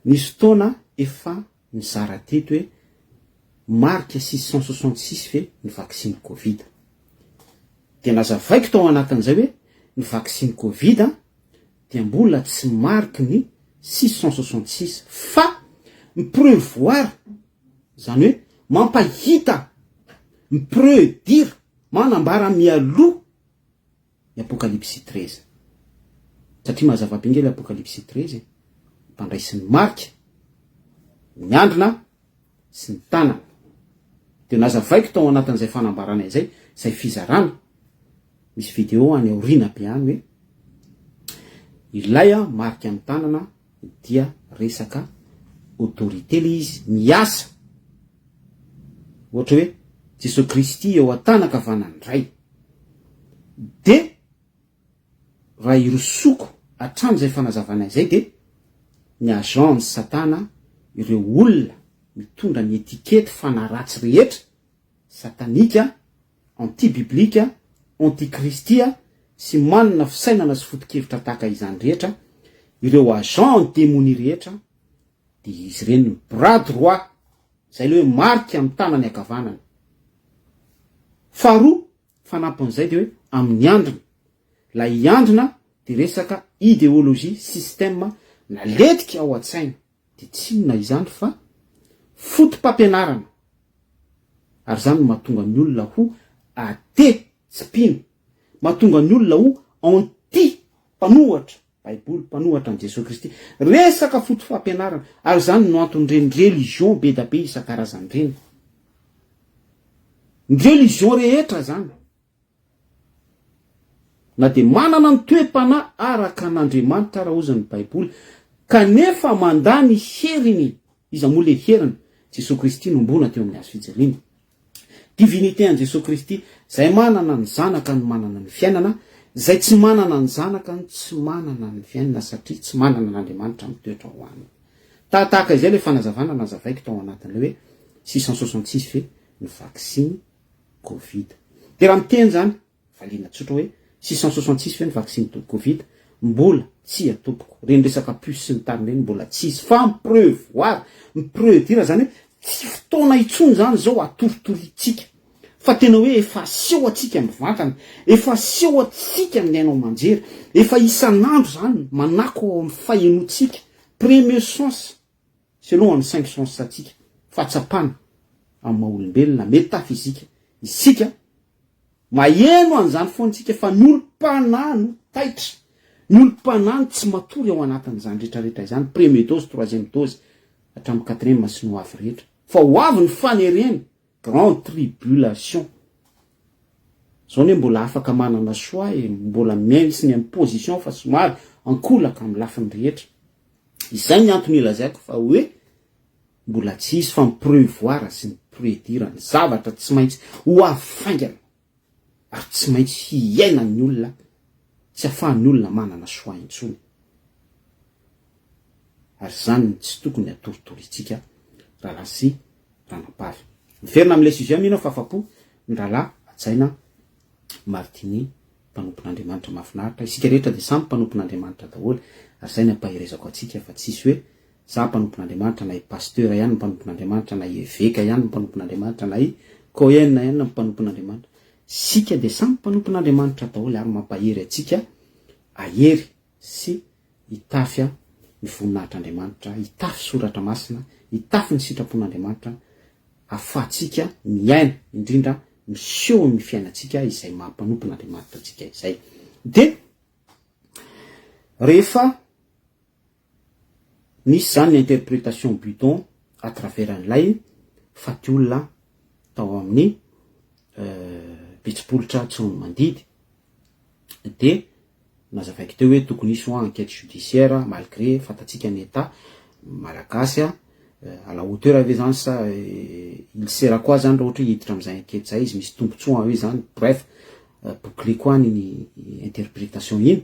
B: Nisy fotoana efa nizara teto hoe marika 666 ve ny vaksiny covid. Dia nazavaiko tao anatin'izay hoe ny vaksiny covid dia mbola tsy mariky ny 666 fa mi-prevoir izany hoe mampahita, mi-predire, manambara mialoha ny Apokalypsy 13. Satria mazava be nge ilay Apokalypsy 13 e. Mpandray sy ny marika, ny andrina sy ny tanana. Dia nazavaiko tao anatin'izay fanambarana izay, izay fizarana, misy video any aoriana be any hoe ilay marika ny tanana dia resaka autorité le izy miasa ohatra hoe Jesoa Kristy eo an-tanan-kavanan'ny Ray. Dia raha hirosoako hatrany izay fanazavana izay dia ny agent ny satana ireo olona mitondra ny etikety fanahy ratsy rehetra, satanika, anti biblika, anti kristy sy manana fisainana sy foto-kevitra tahaka izany rehetra, ireo agent ny demonia rehetra dia izy ireny no bras droit, izay ilay hoe marika amin'ny tanany ankavanana. Faharoa, fanampin'izay dia hoe amin'ny andrina. Ilay andrina dia resaka idéologie, système naletika ao an-tsaina. Dia tsy inona izany fa foto-pampianarana. Ary izany no mahatonga ny olona ho athée, tsy mpino. Mahatonga ny olona ho anti, mpanohatra Baiboly, mpanohatra an'i Jesoa Kristy. Resaka foto-fampianarana. Ary izany no anton'ireny religion be da be isan-karazany ireny. Ny religion rehetra izany, na dia manana ny toe-panahy araka an'Andriamanitra ara hozy ny Baiboly, kanefa mandà ny heriny, iza moa le heriny? Jesoa Kristy nombona teo amin'ny hazo fijaliana. Divinité an'i Jesoa Kristy, izay manana ny Zanaka no manana ny fiainana, izay tsy manana ny Zanaka no tsy manana ny fiainana satria tsy manana an'Andriamanitra mitoetra ao aminy. Tahatahaka izay ilay fanazavana nazavaiko tao anatin'ilay hoe 666 ve ny vaksiny covid. Dia raha miteny izany, valiana tsotra hoe 666 ve ny vaksiny covid? Mbola tsia tompoko. Ireny resaka puce sy ny tariny ireny mbola tsisy fa mi-prevoir, mi-predire izany hoe tsy fotoana intsony izany izao hatoritoriantsika fa tena hoe efa aseho antsika mivantana, efa aseho antsika amin'ny haino aman-jery, efa isan'andro izany manako ao amin'ny fahenoantsika, premier sens. Selon ny cinq sens antsika, fahatsapana amin'ny maha olombelona, metafizika, isika, maheno an'izany foana isika fa ny olom-panahy no taitra. Ny olom-panahy no tsy matory ao anatin'izany rehetra rehetra izany, premier dose, troisième dose, hatramin'ny quatrième sy ny ho avy rehetra. Fa ho avy ny fanerena, grande tribulation. Zao anie mbola afaka manana choix e, mbola miaina sy ny imposition fa somary ankolaka amin'ny lafiny rehetra. Izay ny antony ilazaiko fa hoe mbola tsy hisy fa mi-prevoir sy mi-predire ny zavatra tsy maintsy ho avy faingana ary tsy maintsy hiainan'ny olona, tsy afahan'ny olona manana choix intsony. Ary izany no tsy tokony hatoritorintsika rahalahy sy ranabavy. Miverina amin'ilay sujet mino aho fa afa-po ny rahalahy hajaina Martini mpanompon'Andriamanitra mahafinaritra. Isika rehetra dia samy mpanompon'Andriamanitra daholo ary izay ny ampaherezako antsika fa tsisy hoe za mpanompon'Andriamanitra na i Pasteur ihany no mpanompon'Andriamanitra na i Eveka ihany no mpanompon'Andriamanitra na i Cohen ihany no mpanompon'Andriamanitra. Isika dia samy mpanompon'Andriamanitra daholo ary mampahery antsika ahery sy hitafy ny voninahitr'Andriamanitra, hitafy soratra masina, hitafy ny sitrapon'Andriamanitra ahafahantsika miaina, indrindra miseho amin'ny fiainantsika izay maha mpanompon'Andriamanitra antsika izay. Dia rehefa nisy izany ny interprétation bidon à travers an'ilay faty olona tao amin'ny Betsipolitra Tsiroanomandidy dia nazavaiko teo hoe tokony hisy hoa enquête judiciaire malgré fantatsika ny état malagasy a à la hauteur ve zany sa il sert à quoi zany raha ohatra hoe hiditra am'zay enquête zay izy, misy tombotsoa hoe zany? Bref, bouclé koa any ny interprétation iny.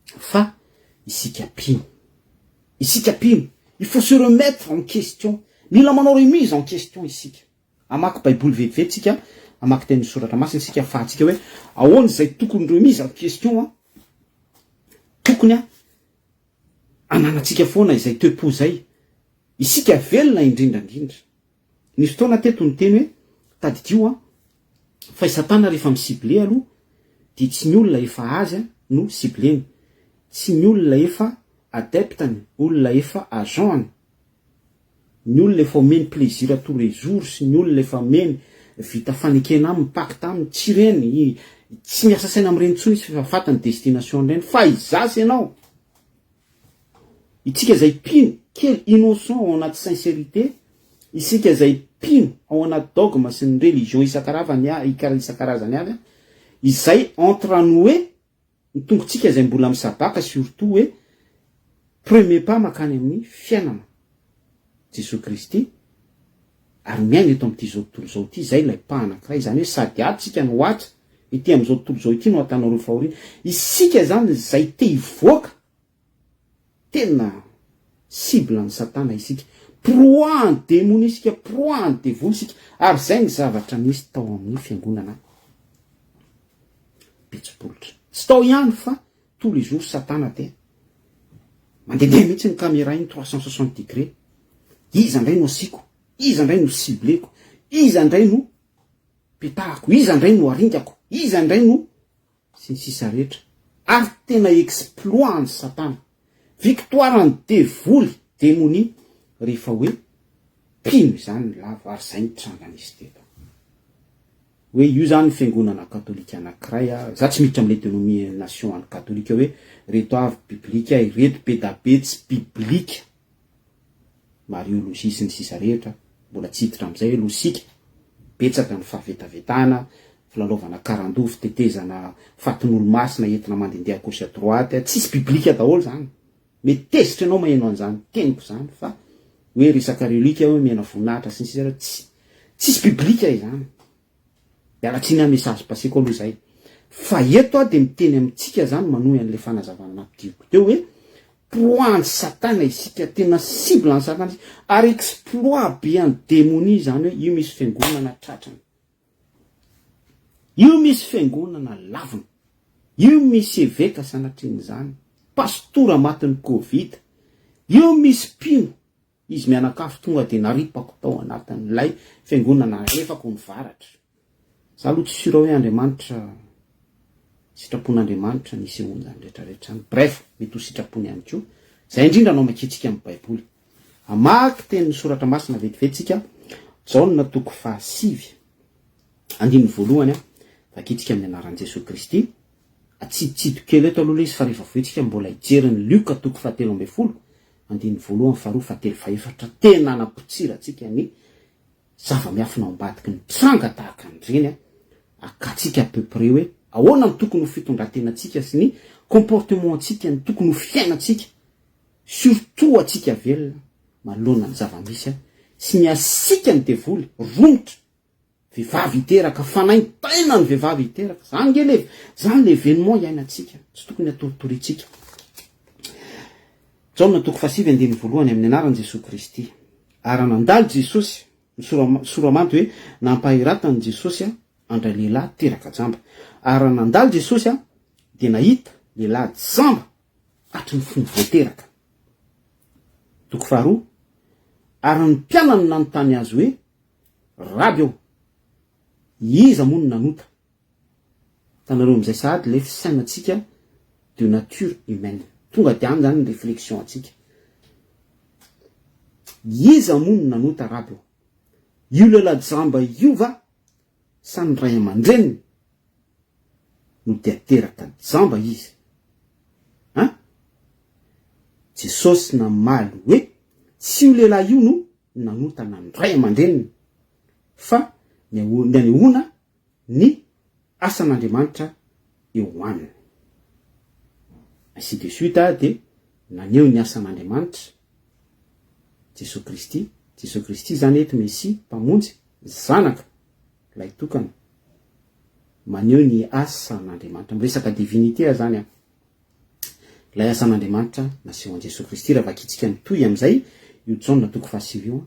B: Fa isika mpino, isika mpino, il faut se remettre en question, mila manao remise en question isika. Hamaky baiboly vetivety tsika, hamaky tenin'ny soratra masina isika afahantsika hoe ahoana izay tokony remise en question a, tokony a ananantsika foana izay toe-po izay isika velona indrindra indrindra. Nisy fotoana teto niteny hoe tadidio a fa i satana rehefa mi-cible aloha dia tsy ny olona efa azy a no cibleny, tsy ny olona efa adepte-ny, olona efa agent-ny, ny olona efa omeny plaisir tous les jours sy ny olona efa omeny vita fanekena aminy, pacte aminy, tsy ireny, tsy miasa saina amin'ireny intsony izy fa efa fantany destination ireny, fa izaho sy ianao, isika izay mpino kely innocent ao anaty sincérité, isika izay mpino ao anaty dogme sy ny religion isan-karazany isan-karazany avy, izay entre ny hoe ny tongotsika izay mbola misabaka surtout hoe premier pas makany amin'ny fiainana Jesoa Kristy ary miaina eto amin'ity zao tontolo izao ity, izay ilay pas anankiray, izany hoe sady ato isika no ato, ety amin'izao tontolo izao ity no ahitanareo fahoriana, isika izany izay te hivoaka tena cible an'i satana isika, proie an'ny demonia isika, proie an'ny devoly isika, ary izay ny zavatra nisy tao amin'ny fiangonana Betsipolitra. Tsy tao ihany fa tous les jours satana dia mandehandeha mihitsy ny caméra iny 360 degré, iza indray no asiako, iza indray no cibleko, iza indray no petahako, iza indray no aringako, iza indray no sy ny sisa rehetra, ary tena exploit an'i satana, victoire an'i devoly, demonia, rehefa hoe mpino izany ny lavo, ary izay ny tranga nisy teto. Hoe io zany fiangonana katolika anakiray a, za tsy miditra amle denomination any katolika hoe reto avy biblika, ireto be da be tsy biblika, mariologie sy ny sisa rehetra, mbola tsy hiditra amizay hoe losika, betsaka ny fahavetavetana, filalaovana karandoha, fitetezana fatin'olomasina entina mandendeha à gauche à droite, tsisy biblika daholo zany, mety tezitra enao maheno an'izany teniko zany fa hoe resaka relique hoe omena voninahitra sy ny sisa tsy tsisy biblika izany. Miala tsiny aho message passé-ko aloha zay. Fa eto aho dia miteny amintsika zany manohy an'ilay fanazavana nampidiriko teo hoe proie an'i satana isika, tena cible an'i satana isika ary exploit be an'i demonia izany hoe io misy fiangonana tratrany. Io misy fiangonana lavina. Io misy eveka sanatrian'izany, pastora matin'ny covid. Io misy mpino, izy mianakavy tonga dia naripako tao anatin'ilay fiangonana nalefako ny varatra. Za aloha tsy sûr hoe Andriamanitra, sitrapon'Andriamanitra ny hisehoan'izany rehetra rehetra izany. Bref, mety ho sitrapony ihany koa. Izay indrindra no amakiantsika amin'ny baiboly. Hamaky tenin'ny soratra masina vetivety isika, Jaona toko fahasivy, andininy voalohany, vakintsika amin'ny anaran'i Jesoa Kristy. Atsiditsidiko kely eto aloha ilay izy fa rehefa avy eo tsika mbola hijery ny Lioka toko fahatelo ambin'ny folo, andininy voalohany, faharoa, fahatelo, fahefatra. Tena anapotsira antsika ny zava-miafina ao ambadiky ny tranga tahaka an'ireny akatsika à peu près hoe ahoana no tokony ho fitondran-tenantsika sy ny comportement-ntsika, ny tokony ho fiainantsika, surtout antsika velona manoloana ny zava-misy sy ny hasiaka ny devoly, romotra. Vehivavy hiteraka, fanaintaina ny vehivavy hiteraka, zany nge le, zany le evenement iainantsika, tsy tokony atoritorintsika. Jaona toko fahasivy andininy voalohany amin'ny anaran'i Jesoa Kristy. Ary raha nandalo Jesosy, ny sora, sora-manty hoe nampahiratan'i Jesosy andray lehilahy teraka jamba. Ary raha nandalo Jesosy dia nahita lehilahy jamba hatry ny fony voateraka. Toko faharoa, ary ny mpianany nanontany azy hoe, Raby ô! Iza moa no nanota? Hitanareo amin'izay sahady ilay fisainantsika de nature humaine. Tonga dia any izany ny réflexion antsika. Iza moa no nanota Raby ô? Io lehilahy jamba io va sa ny ray aman-dreniny no dia teraka jamba izy? An? Jesosy namaly hoe, Tsy io lehilahy io no nanotana ny ray aman-dreniny fa ny anehoana ny asan'Andriamanitra eo aminy. Ainsi de suite dia naneho ny asan'Andriamanitra Jesoa Kristy, Jesoa Kristy izany eto Mesia, Mpamonjy, Zanaka Lahitokana, maneho ny asan'Andriamanitra. Miresaka divinité aho izany an. Ilay asan'Andriamanitra naseho an'i Jesoa Kristy, raha vakintsika ny tohy amin'izay, io Jaona toko fahasivy io,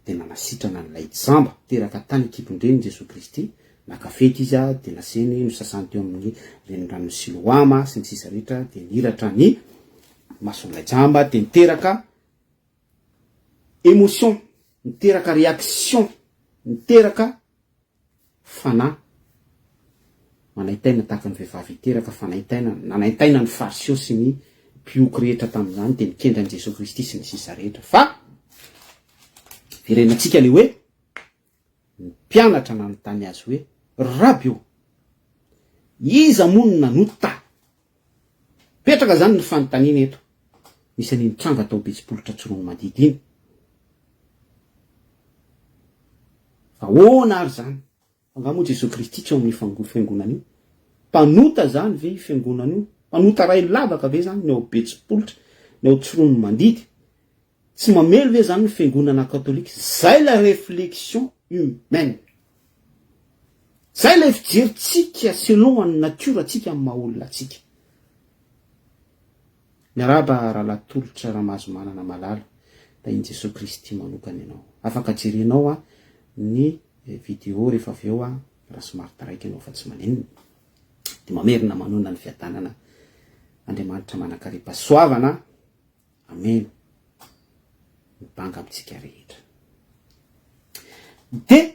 B: dia nanasitrana an'ilay jamba teraka tany an-kibon-dreniny Jesoa Kristy, naka fety izy dia naseny nosasany teo amin'ny reniranon'i Siloama sy ny sisa rehetra, dia nihiratra ny mason'ilay jamba, dia niteraka émotion, niteraka réaction, niteraka fanahy manaintaina tahaka ny vehivavy hiteraka fanaintaina, nanaintaina ny Fariseo sy ny mpihoko rehetra tamin'izany dia nikendry an'i Jesoa Kristy sy ny sisa rehetra. Fa verenantsika le hoe ny mpianatra nanontany azy hoe Raby ô, iza moa no nanota? Mipetraka zany ny fanontaniana eto, misy an'iny tranga tao Betsipolotra Tsiroanomandidy iny. Fa ahoana ary zany? Fa nga moa Jesoa Kristy tsy ao amin'io fango fiangonana io? Mpanota zany ve io fiangonana io? Mpanota ray lavaka ve zany ny ao Betsipolotra, ny ao Tsiroanomandidy? Tsy mamely ve zany ny fiangonana katolika? Zay la réflexion humaine. Zay ilay fijerintsika selon ny nature antsika amin'ny maha olona antsika. Miarahaba rahalahy Tolotra Ramahazomanana Malala, tahin'i Jesoa Kristy manokana ianao. Afaka jerenao ny video rehefa avy eo raha somary taraiky ianao fa tsy maninona. Dia mamerina manona ny fiadanana Andriamanitra manankarem-pahasoavana. Ameno ny banga amintsika rehetra. Dia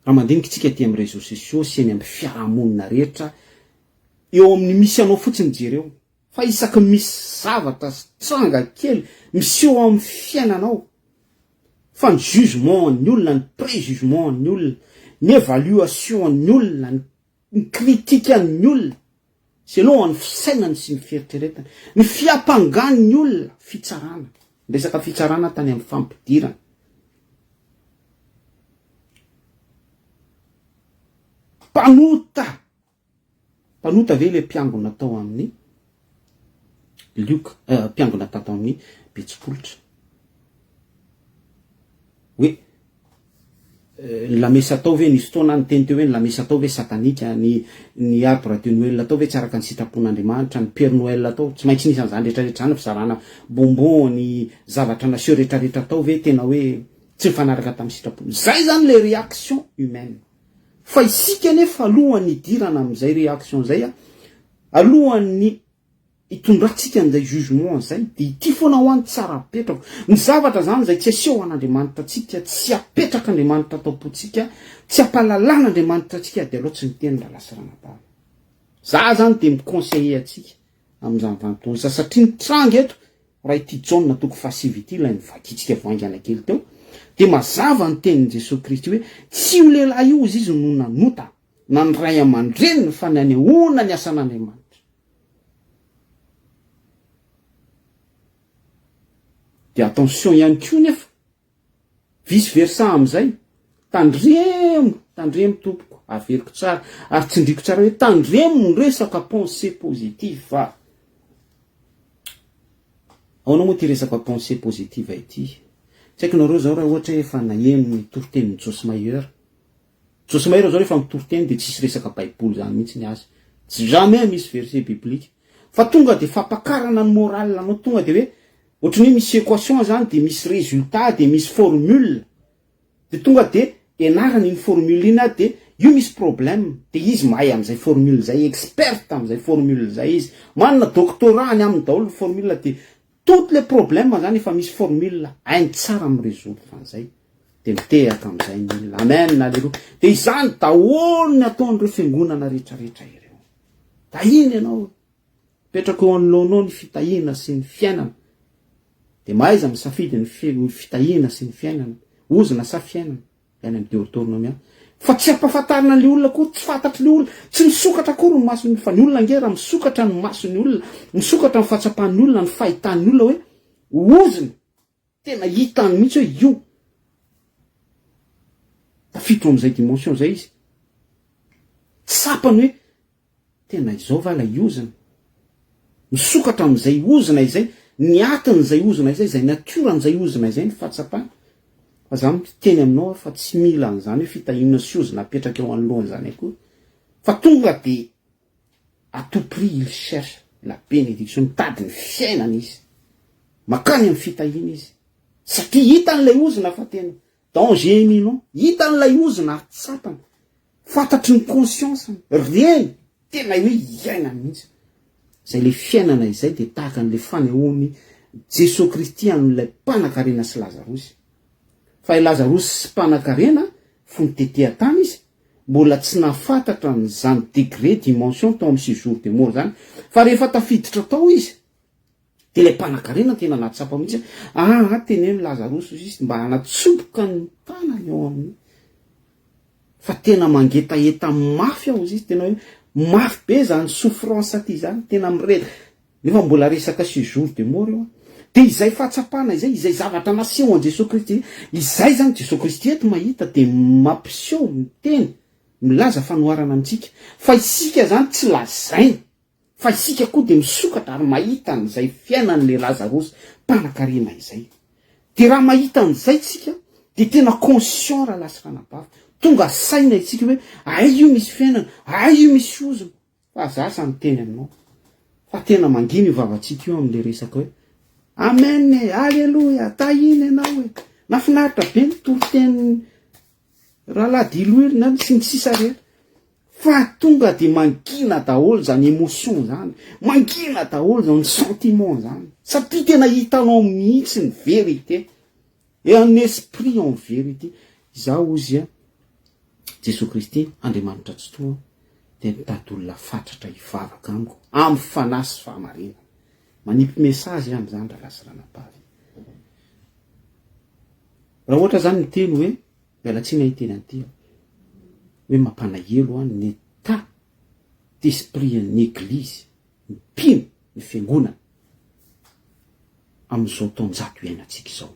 B: raha mandinika isika aty amin'ny réseaux sociaux sy eny amin'ny fiarahamonina rehetra, eo amin'ny misy anao fotsiny jereo, fa isaky ny misy zavatra sy tranga kely miseho amin'ny fiainanao, fa ny jugement an'ny olona, ny prejugement an'ny olona, ny évaluation an'ny olona, ny critique an'ny olona, Selon ny fisainany sy ny fieritreretany, ny fiampangan'ny olona, fitsarana, ny resaka fitsarana tany amin'ny fampidirana. Mpanota! Mpanota ve ilay mpiangona tao amin'ny Lioka, mpiangona tato amin'ny Betsipolotra? Hoe ny lamesa atao ve nisy fotoana aho niteny teo hoe ny lamesa atao ve satanika, ny ny arbre de Noël atao ve tsy araka ny sitrapon'Andriamanitra, ny père Noël atao, tsy maintsy nisy an'izany rehetra rehetra izany, fizarana bonbon, ny zavatra naseho rehetra rehetra atao ve tena hoe tsy nifanaraka tamin'ny sitrapony. Zay zany le réaction humaine. Fa isika anefa alohan'ny hidirana amin'izay réaction zay, alohan'ny Hitondrantsika an'izay jugement izay dia ity foana hoa ny tsara apetrako. Ny zavatra zany izay tsy aseho an'Andriamanitra antsika, tsy apetrak'Andriamanitra ato am-pontsika, tsy ampahalalan'Andriamanitra antsika dia aleo tsy miteny rahalahy sy ranabavy. Za zany dia mi-conseiller antsika amin'izany vanim-potoana izany satria ny tranga eto raha ity Jaona toko fahasivy ity ilay novakintsika vao haingana kely teo dia mazava ny tenin'i Jesoa Kristy hoe tsy io lehilahy io hozy izy no nanota. na ny ray aman-dreniny fa ny hanehoana ny asan'Andriamanitra. Dia attention ihany koa nefa, vice versa amin'izay, tandremo, tandremo tompoko, averiko tsara ary tsindriko tsara hoe tandremo ny resaka pensée positive fa ahoana moa ity resaka pensée positive ity? Tsy haiko nareo zao raha ohatra hoe efa naheno ny toritenin'i Joyce Meyer. Joyce Meyer zao rehefa mitory teny dia tsisy resaka baiboly zany mihitsy ny azy. Tsy jamais misy verset biblique. Fa tonga dia fampakarana ny moral anao, tonga dia hoe ohatran'ny hoe misy équation zany dia misy résultat dia misy formule. Dia tonga dia ianarana iny formule iny dia io misy problème dia izy mahay an'izay formule izay, experte amin'izay formule izay izy. Manana doctorat any aminy daholo ny formule dia Toutes les problèmes zany efa misy formule hainy tsara mi resoudre an'izay de mitehaka am'izay ny olona. Amen aleloia. De izany daholo ny ataon'ireo fiangonana rehetrarehetra ireo. Tahiana ianao. Apetrako eo anoloanao ny fitahiana sy ny fiainana. De mahaiza misafidy ny fitahiana sy ny fiainana. Ozona sa fiainana? Any amin'ny Deotornomia. Fa tsy ampahafantarina an'ilay olona akory, tsy fantatr'ilay olona, tsy misokatra akory ny mason'ny olona. Fa ny olona ange raha misokatra ny mason'ny olona, misokatra ny fahatsapan'ny olona, ny fahitan'ny olona hoe ozona, tena hitany mihitsy hoe io. Tafiditra ao amin'izay dimension izay izy. Tsapany hoe Tena izao va ilay ozona? Misokatra amin'izay ozona izay, ny atin'izay ozona izay, izay natiora-n'izay ozona izay ny fahatsapana. Fa za miteny aminao aho fa tsy mila an'izany hoe fitahiana sy ozona apetraka eo anoloan'izany akory. Fa tonga dia à tout prix il cherche la bénédiction, mitady ny fiainana izy. Makany amin'ny fitahiana izy. Satria hitany ilay ozona fa tena Danger imminent, hitany ilay ozona ary tsapany, fantatry ny conscience-ny, reny, tena hoe iainany mihitsy. Izay ilay fiainana izay dia tahaka an'ilay fanehoan'i Jesoa Kristy an'ilay mpanankarena sy Lazarosy. Fa i Lazarosy sy mpanankarena fony tety an-tany izy, mbola tsy nahafantatra an'izany degré, dimension tao amin'ny séjour de mort izany, fa rehefa tafiditra tao izy, Dia ilay mpanankarena tena nahatsapa mihitsy hoe, aa teneno Lazarosy hozy izy mba hanatsoboka ny tanany eo amin'ny fa tena mangetaheta mafy aho hozy izy, tena hoe mafy be izany souffrance aty izany, tena mirehitra, nefa mbola resaka séjour de mort io an. Dia izay fahatsapana izay, izay zavatra naseho an'i Jesoa Kristy, izay izany Jesoa Kristy eto mahita dia mampiseho, miteny, milaza fanoharana amintsika, fa isika izany tsy lazaina. Fa isika koa dia misokatra ary mahita an'izay fiainan'ilay Lazarosy mpanankarena izay. Dia raha mahita an'izay isika dia tena conscient rahalahy sy ranabavy, tonga saina isika hoe ay io misy fiainana, ay io misy ozona. Fa za sa miteny aminao fa tena mangina io vavantsika io amin'ilay resaka hoe Amen e, Aleloia, tahiana ianao e. Nafinaritra be ny toritenin'ny Rahalahy Diloilo na sy ny sisa rehetra. Fa tonga de mangina daholo zany emotion zany, mangina daholo zany sentiment zany, satria tena hitanao mihitsy ny vérité, et en esprit en vérité. Izaho hozy a, Jesoa Kristy Andriamanitra Tsitoha dia mitady olona fatratra hivavaka amiko amin'ny fanahy sy fahamarinana. Manipy message aho amin'izany rahalahy sy ranabavy. Raha ohatra zany miteny hoe, miala tsiny aho hiteny an'ity aho, hoe mampanahelo an ny état d'esprit an'ny eglizy, ny mpino, ny fiangonana amin'izao taonjato iainantsika izao.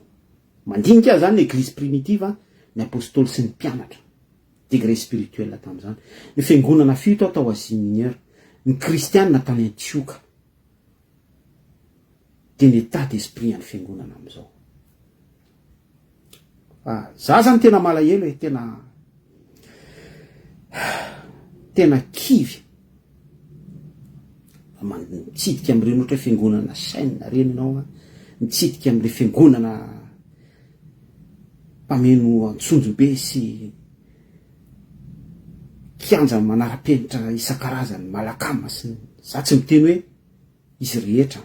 B: Mandinika aho zany ny eglizy primitive, ny apostoly sy ny mpianatra, degré spirituel tamin'izany, ny fiangonana fito tao Asie Mineure, ny kristianina tany Antioka, dia ny état d'esprit an'ny fiangonana amin'izao. Fa za zany tena malahelo e, tena tena kivy. Mitsidika amin'ireny ohatra hoe fiangonana chaîne ireny ianao an, mitsidika amin'ilay fiangonana mpameno antsonjombe sy kianja manara-penitra isan-karazany, malakama sy ny, za tsy miteny hoe izy rehetra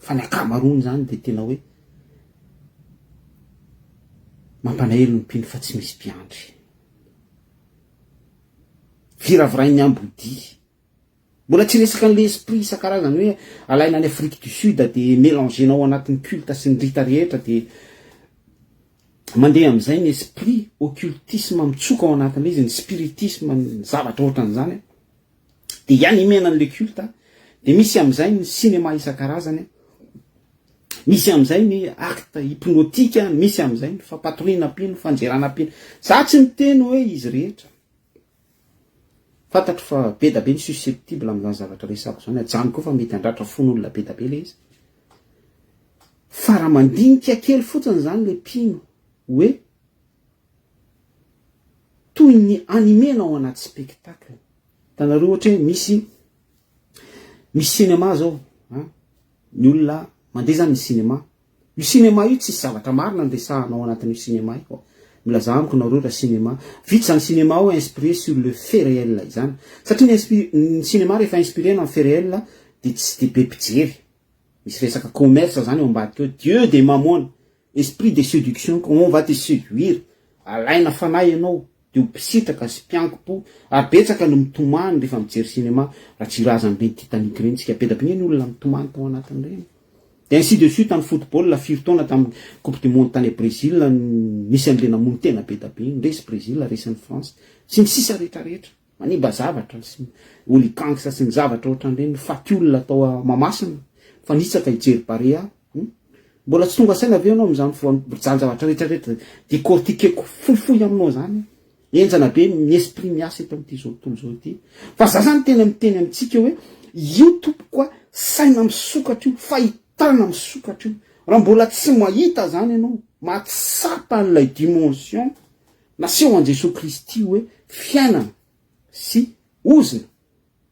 B: fa ny ankamaroany zany de tena hoe mampanahelo ny mpino fa tsy misy mpiandry. Viravirain'ny ambodia. Mbola tsy resaka an'le esprit isan-karazany hoe alaina any Afrique du Sud de mélanger-nao ao anatin'ny culte sy ny rite rehetra de. Mandeha amin'izay ny esprit occultisme mitsoka ao anatin'ilay izy, ny spiritisme, ny zavatra ohatran'izany. De ianimena an'le culte, de misy amin'izay ny cinéma isan-karazany, misy amin'izay ny acte hypnotique, misy amin'izay ny fampatoriana mpino, fanjerana mpino. Za tsy miteny hoe izy rehetra. Fantatro fa be da be ny susceptible amin'izany zavatra resako izany, ajanoko eo fa mety handratra fon'olona be da be le izy. Fa raha mandinika kely fotsiny izany le mpino hoe toy ny animena ao anaty spectacle. Hitanareo ohatra hoe misy misy cinéma zao an, ny olona mandeha zany ny cinéma, Io cinéma io tsisy zavatra marina ny resahana ao anatin'io cinéma io. Milazà amiko nareo raha cinéma. Vita izany cinéma ao inspiré sur le fait réel izany. Satria ny inspi ny cinéma rehefa inspirena amin'ny fait réel dia tsy dia be mpijery. Misy resaka commerce zany ao ambadika ao. Dieu de Mammon, esprit de séduction, on va te séduire. Alaina fanahy ianao. de ho mpisitraka sy mpiankim-po ary betsaka no mitomany rehefa mijery cinéma raha tsy hirazan'ireny Titanic ireny tsika be da be nge ny olona mitomany tao anatin'ireny de ainsi de suite any football firy taona tamin'ny coupe du monde tany Brésil nisy an'le namono tena be da be iny resy Brésil resin'i France sy ny sisa rehetra rehetra manimba zavatra sy oliganks sy ny zavatra ohatran'ireny faty olona tao Mahamasina mifanitsaka hijery Barea Hum. Mbola tsy tonga saina ve ianao amin'izany voan-jany zavatra rehetra rehetra décortiquer-ko fohifohy aminao zany? Henjana be ny esprit miasa eto amin'ity zao tontolo zao ity. Fa za zany tena miteny amintsika hoe io tompoko a saina misokatra io, fahitana misokatra io. Raha mbola tsy mahita zany ianao, mahatsapa an'ilay dimension naseho an'i Jesoa Kristy hoe fiainana sy ozona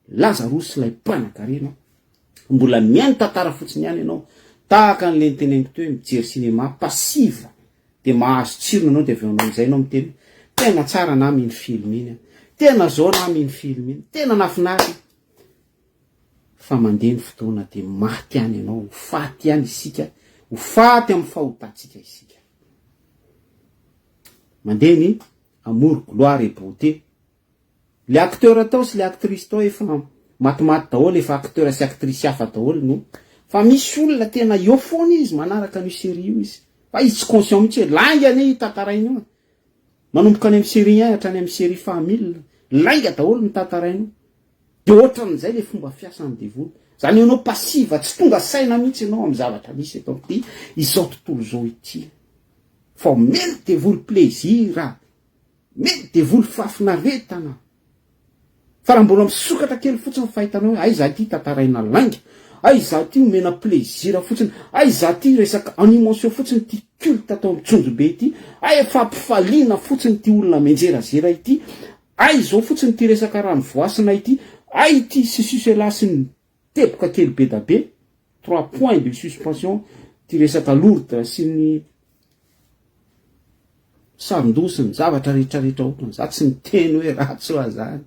B: Lazarosy ilay mpanakarena mbola mihaino tantara fotsiny ihany ianao tahaka an'ilay niteneniko teo hoe mijery cinéma passive dia mahazo tsirony ianao dia avy eo amin'izay ianao miteny tena tsara nama iny film iny an, tena zao nama iny film iny, tena nahafinaritra fa mandeha ny fotoana dia maty ihany ianao, ho faty ihany isika, ho faty amin'ny fahotantsika isika. Mandeha ny amour, gloire et beauté. Le acteur tao sy le actrice tao efa matimaty daholo efa acteur sy actrice hafa daholo no fa misy olona tena eo foana izy manaraka an'io série io izy fa izy tsy conscient mihitsy hoe lainga anie io tantaraina io e manomboka any amin'ny série un hatrany amin'ny série faha mille lainga daholo ny tantaraina io de ohatran'izay le fomba fiasan'ny devoly zany ianao passive tsy tonga saina mihitsy ianao amin'ny zavatra misy eto amin'ity izao tontolo izao ity fa omeny devoly plaisir Mety devoly fahafinaretana. Fa raha mbola misokatra kely fotsiny fahitanao hoe aiza ity tantaraina lainga, aiza ity omena plaisir fotsiny, aiza ity resaka animation fotsiny ity culte atao Antsonjombe ity, hay fampifaliana fotsiny ity olona mianjerazera ity, hay izao fotsiny ity resaka rano voasina ity, hay ity ceci cela sy ny teboka kely bedabe, trois points de suspension, ity resaka lourde sy ny Saron-doha sy ny zavatra rehetrarehetra otrany, za tsy niteny hoe ratsy hoa zany,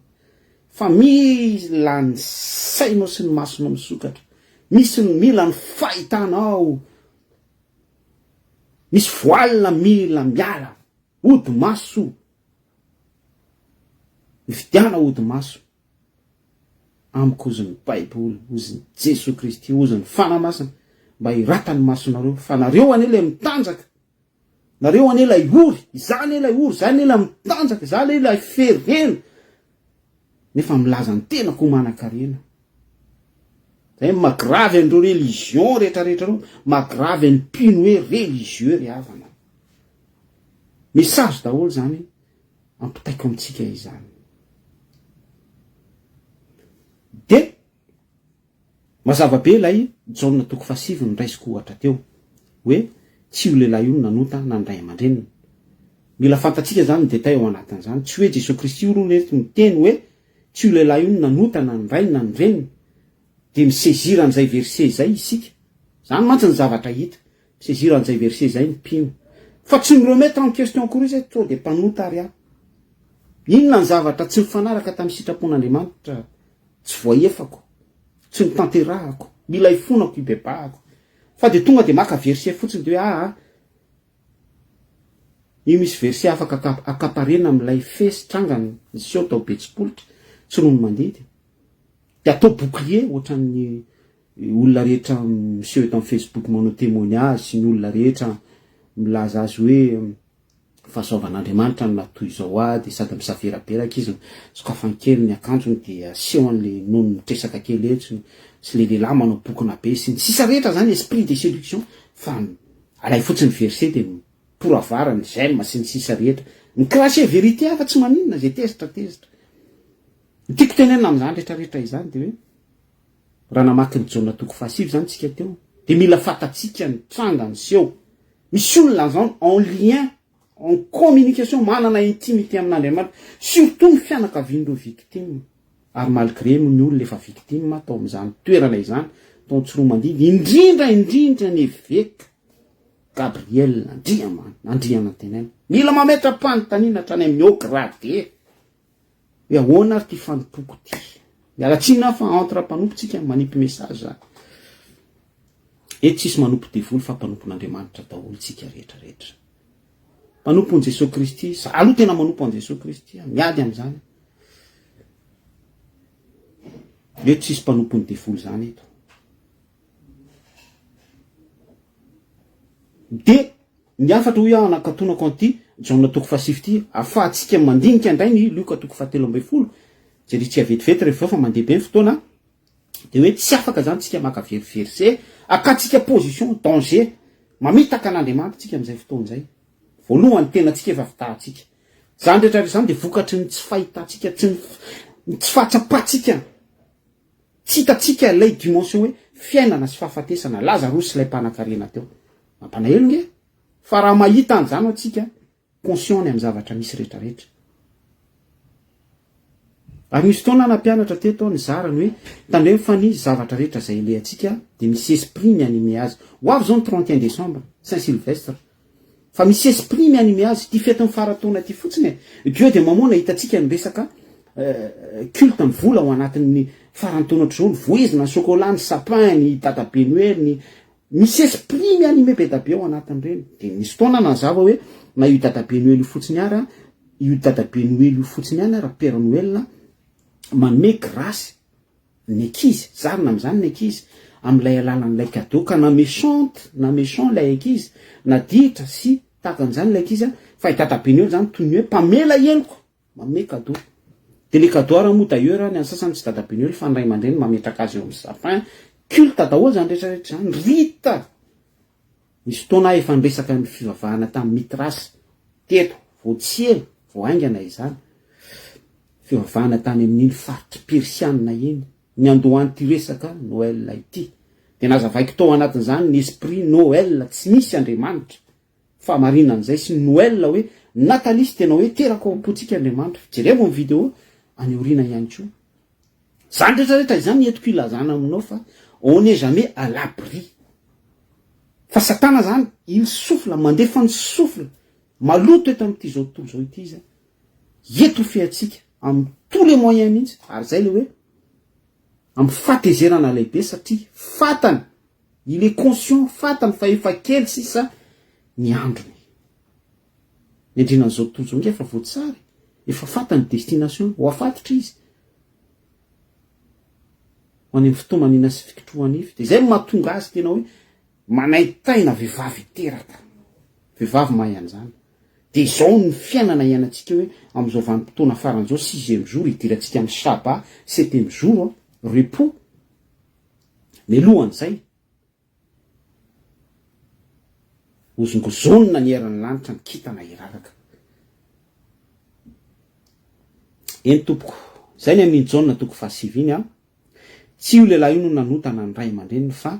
B: fa mila ny sainao sy ny masonao misokatra, misy ny mila ny fahitanao, misy voile mila miala, ody maso, mividiana ody maso, amiko ozy ny baiboly, ozy ny Jesoa Kristy, ozy ny Fanahy Masina, mba hiratany masonareo, fa nareo anie le mitanjaka, Nareo anie ilay ory, izaho anie ilay ory, izaho anie ilay mitanjaka, izaho anie ilay ferena, nefa milaza ny tenako ho manan-karena. Zay ny maha-gravy an'ireo religion rehetrarehetra ireo, maha-gravy an'ny mpino hoe religieux ry havana. Message daholo izany ampitaiko amintsika izany. Dia Mazava be ilay Jaona toko fahasivy noraisiko ohatra teo, hoe tsy io lehilahy io no nanota na ny ray aman-dreniny. Mila fantatsika izany ny détail ao anatin'izany. Tsy hoe Jesoa Kristy io aloha eto miteny hoe tsy io lehilahy io no nanota na ny rainy na ny reniny. Dia mi-saisir an'izay verset izay isika. Izany mantsy ny zavatra hita. Mi-saisir an'izay verset izay ny mpino. Fa tsy mi-remettre en question akory izy hoe sao dia mpanota ary aho. Inona ny zavatra tsy mifanaraka tamin'ny sitrapon'Andriamanitra tsy voaefako, tsy notanterahako, mila ifonako, ibebahako. Fa dia tonga dia maka verset fotsiny dia hoe aa, io misy verset afaka akaparena amin'ilay fait sy tranga niseho tao Betsipolitra, Tsiroanomandidy. Dia atao bouclier ohatran'ny olona rehetra miseho eto amin'ny Facebook manao témoignage sy ny olona rehetra milaza azy hoe. Fahasoavan'Andriamanitra no naha toy izao ahy dia sady misaveraberaka izy no sokafany kely ny akanjony dia asehony le nono mitresaka kely etsy sy le lehilahy manao bokona be sy ny sisa rehetra zany esprit de séduction fa alay fotsiny verset dia pour avoir ny j'aime sy ny sisa rehetra mi-cracher vérité aho fa tsy maninona ze tezitra tezitra. Ny tiako tenenina amin'izany rehetra rehetra izany dia hoe raha namaky ny Jaona toko fahasivy izany tsika teo dia mila fantatsika ny tranga niseho. Misy olona zany en lien, en communication, manana intimité amin'Andriamanitra, surtout ny fianakavian'ireo victime. Ary malgré moa ny olona efa victime tao amin'izany toerana izany, tao Antsiroamandidy, indrindra indrindra ny eveka Gabriel Andriamanantenaina. Mila mametra-panontaniana hatrany amin'ny haut gradé hoe ahoana ary ity fanompoako ity. Miala tsiny aho fa entre mpanompo tsika manipy message zany. Eto tsisy manompo devoly fa mpanompon'Andriamanitra daholo tsika rehetra rehetra. Mpanompon'i Jesoa Kristy, za aloha tena manompo an'i Jesoa Kristy, miady amin'izany. Eto tsisy mpanompon'ny devoly zany eto. Dia ny hafatra hoy aho anakatonako an'ity Jaona toko fahasivy ity, ahafahantsika mandinika indray ny Lioka toko fahatelo ambin'ny folo, jerentsika vetivety rehefa avy eo fa mandeha be ny fotoana, dia hoe tsy afaka zany tsika maka veriverse, akantsika position danger, mamitaka an'Andriamanitra tsika amin'izay fotoana izay. Voalohany tenantsika efa fitahantsika. Izany rehetra rehetra izany dia vokatry ny tsy fahitantsika, tsy ny tsy fahatsapantsika. Tsy hitantsika ilay dimension hoe fiainana sy fahafatesana, Lazarosy sy ilay mpanakarena teo. Mampalahelo nge! Fa raha mahita an'izany ao tsika, conscient ny amin'ny zavatra misy retraretra. Ary nisy fotoana aho nampianatra teto aho nizara ny hoe tandremo fa ny zavatra rehetra izay alehantsika dia misy esprit mi-animer azy. Ho avy izao ny 31 décembre, Saint Sylvestre. Fa misy esprit mi-animer azy, ity fetin'ny faran-taona ity fotsiny e. Dieu de Mammon ahitantsika ny resaka culte ny vola ao anatin'ny faran-taona ohatr'izao, ny voizina, ny chocolat, ny sapin, ny dadabe noely, ny misy esprit mi-animer be da be ao anatin'ireny. Dia nisy fotoana nazava hoe na io dadabe noely io fotsiny ara, io dadabe noely io fotsiny ihany ara, père Noël, manome grâce ny ankizy, zarina amin'izany ny ankizy amin'ilay alalan'ilay cadeau ka na méchante na méchant ilay ankizy, na ditra sy tahaka an'izany ilay ankizy fa i dadabeny eo izany toy ny hoe mpamela heloka, manome cadeau. Dia le cadeau ara moa d'ailleurs ny an'ny sasany tsy dadabeny eo fa ny ray aman-dreny mametraka azy eo amin'ny sapin, culte daholo izany rehetra rehetra izany, rite! Nisy fotoana aho efa niresaka ny fivavahana tamin'i Mithras teto, vao tsy ela, vao haingana izany. Fivavahana tany amin'iny faritr'i Persiana iny, niandohan'ity resaka Noël ity. Dia nazavaiko tao anatin'izany ny esprit Noël, tsy misy Andriamanitra. Fahamarinan'izay sy ny Noël hoe Natalis tena hoe teraka ao am-pontsika Andriamanitra. Jerevo ny video any aoriana ihany koa. Izany rehetra rehetra izany entiko ilazana aminao fa on n'est jamais à l'abri. Fa satana zany il souffle, mandefa ny souffle maloto eto amin'ity zao tontolo zao ity izy an, hi-étouffer antsika amin'ny tous les moyens mihitsy, ary zay le hoe amin'ny fahatezerana lehibe satria fatany, il est conscient, fatany fa efa kely sisa ny androny. Ny andrianan'izao tontolo izao nge efa voatsara e, efa fantany ny destination-ny, ho afatitra izy. Ho any amin'ny fitomaniana sy fikitroha-nify. Dia izay no mahatonga azy tena hoe manaintaina vehivavy hiteraka. Vehivavy mahay an'izany. Dia izao ny fiainana iainantsika hoe amin'izao vanim-potoana farany izao, sixième jour, hidirantsika amin'ny Shabbat, septième jour, repos. Mialohan'izay, Hozongozonina ny eran'ny lanitra ny kintana hiraraka. Eny tompoko, izay ny amin'iny Jaona toko fahasivy iny an. Tsy io lehilahy io no nanota na ny ray aman-dreniny fa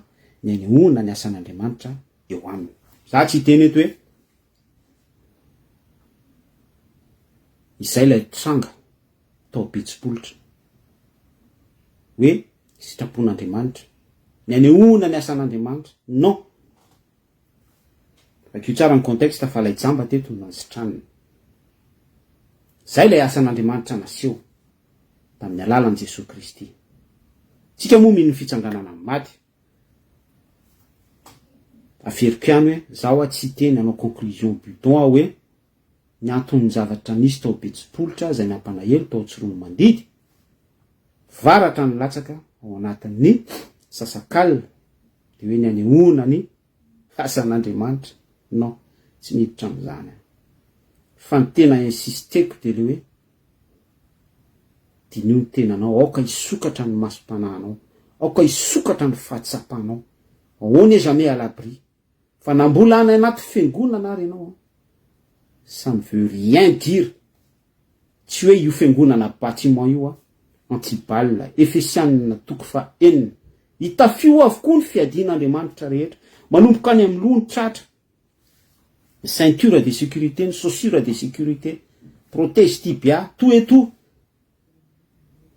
B: ny anehoana ny asan'Andriamanitra eo aminy. Za tsy hiteny eto hoe izay ilay tranga tao Betsipolitra hoe sitrapon'Andriamanitra, ny anehoana ny asan'Andriamanitra, non! Vakio tsara ny contexte fa ilay jamba teto no nasitranina. Izay ilay asan'Andriamanitra naseho tamin'ny alalan'i Jesoa Kristy. Tsika moa mino ny fitsanganana amin'ny maty. Averiko ihany hoe, za hoa tsy hiteny hanao conclusion bidon aho hoe, ny anton'ny zavatra nisy tao Betsipolitra izay nampanahelo tao Tsiroanomandidy, varatra nilatsaka ao anatin'ny sasak'alina, dia hoe ny anehoana ny asan'Andriamanitra, non, tsy miditra amin'izany aho. Fa ny tena insisteko dia le hoe diniho ny tenanao, aoka hisokatra ny masom-panahinao, aoka hisokatra ny fahatsapanao. On n'est jamais à l'abri. Fa na mbola any anaty fiangonana ary ianao an, ça ne veut rien dire. Tsy hoe io fiangonana bâtiment io an, anti-balle, Efesianina toko faha enina. Itafio avokoa ny fiadian'Andriamanitra rehetra, manomboka any amin'ny loha ny tratra, ny ceinture de sécurité, ny chaussure de sécurité, protège tibia, tout et tout.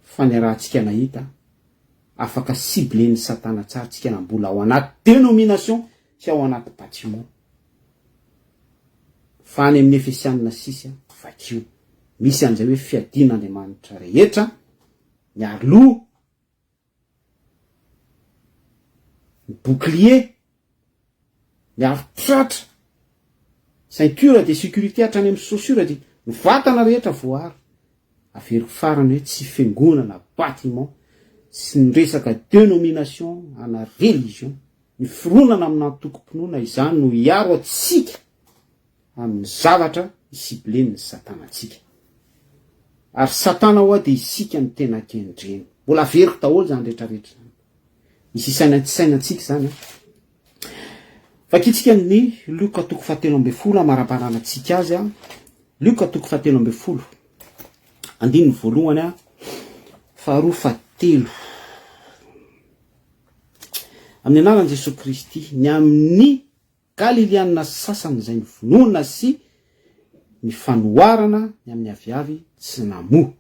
B: Fa ny arahantsika nahita, afaka ciblen'i satana tsara tsika na mbola ao anaty dénomination sy ao anaty bâtiment. Fa any amin'ny Efesianina sisa, vakio. Misy an'izay hoe fiadian'Andriamanitra rehetra, ny aroloha, ny bouclier, ny aro tratra, ceinture de sécurité hatrany amin'ny chaussure de, ny vatana rehetra voaaro. Averiko farany hoe tsy fiangonana, bâtiment, tsy ny resaka dénomination ana religion, ny fironana amina antokom-pinoana izany no hiaro antsika amin'ny zavatra i-cibler-n'ny satana antsika. Ary satana ho'a dia isika no tena kendreny. Mbola averiko daholo izany rehetra rehetra izany. Misy isainantsainantsika izany an. Vakintsika ny Lioka toko fahatelo ambin'ny folo hamarabaranantsika azy an. Lioka toko fahatelo ambin'ny folo. Andininy voalohany an. Faharoa fahatelo. Amin'ny anaran'i Jesoa Kristy, ny amin'ny Galilianina sasany izay novonoina sy ny fanoharana ny amin'ny aviavy tsy namoa.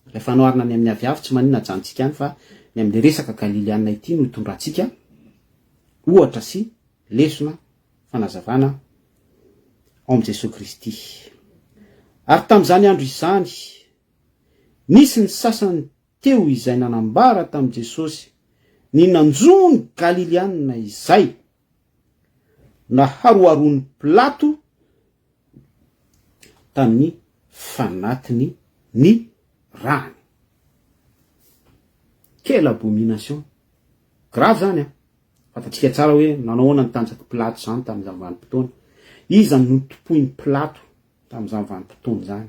B: Ilay fanoharana ny amin'ny aviavy tsy maninona ajanontsika any fa ny amin'ilay resaka Galilianina ity no itondrantsika ohatra sy lesona fanazavana ao amin'i Jesoa Kristy. Ary tamin'izany andro izany, nisy ny sasany teo izay nanambara tamin'i Jesosy ny nanjo ny Galilianina izay Naharoharoan'i Pilato tamin'ny fanatiny ny rany. Quelle abomination! Grave zany an! Fantatsika tsara hoe nanao ahoana ny tanjak'i Pilato izany tamin'izany vanim-potoana. Iza no notompoin'i Pilato tamin'izany vanim-potoana izany?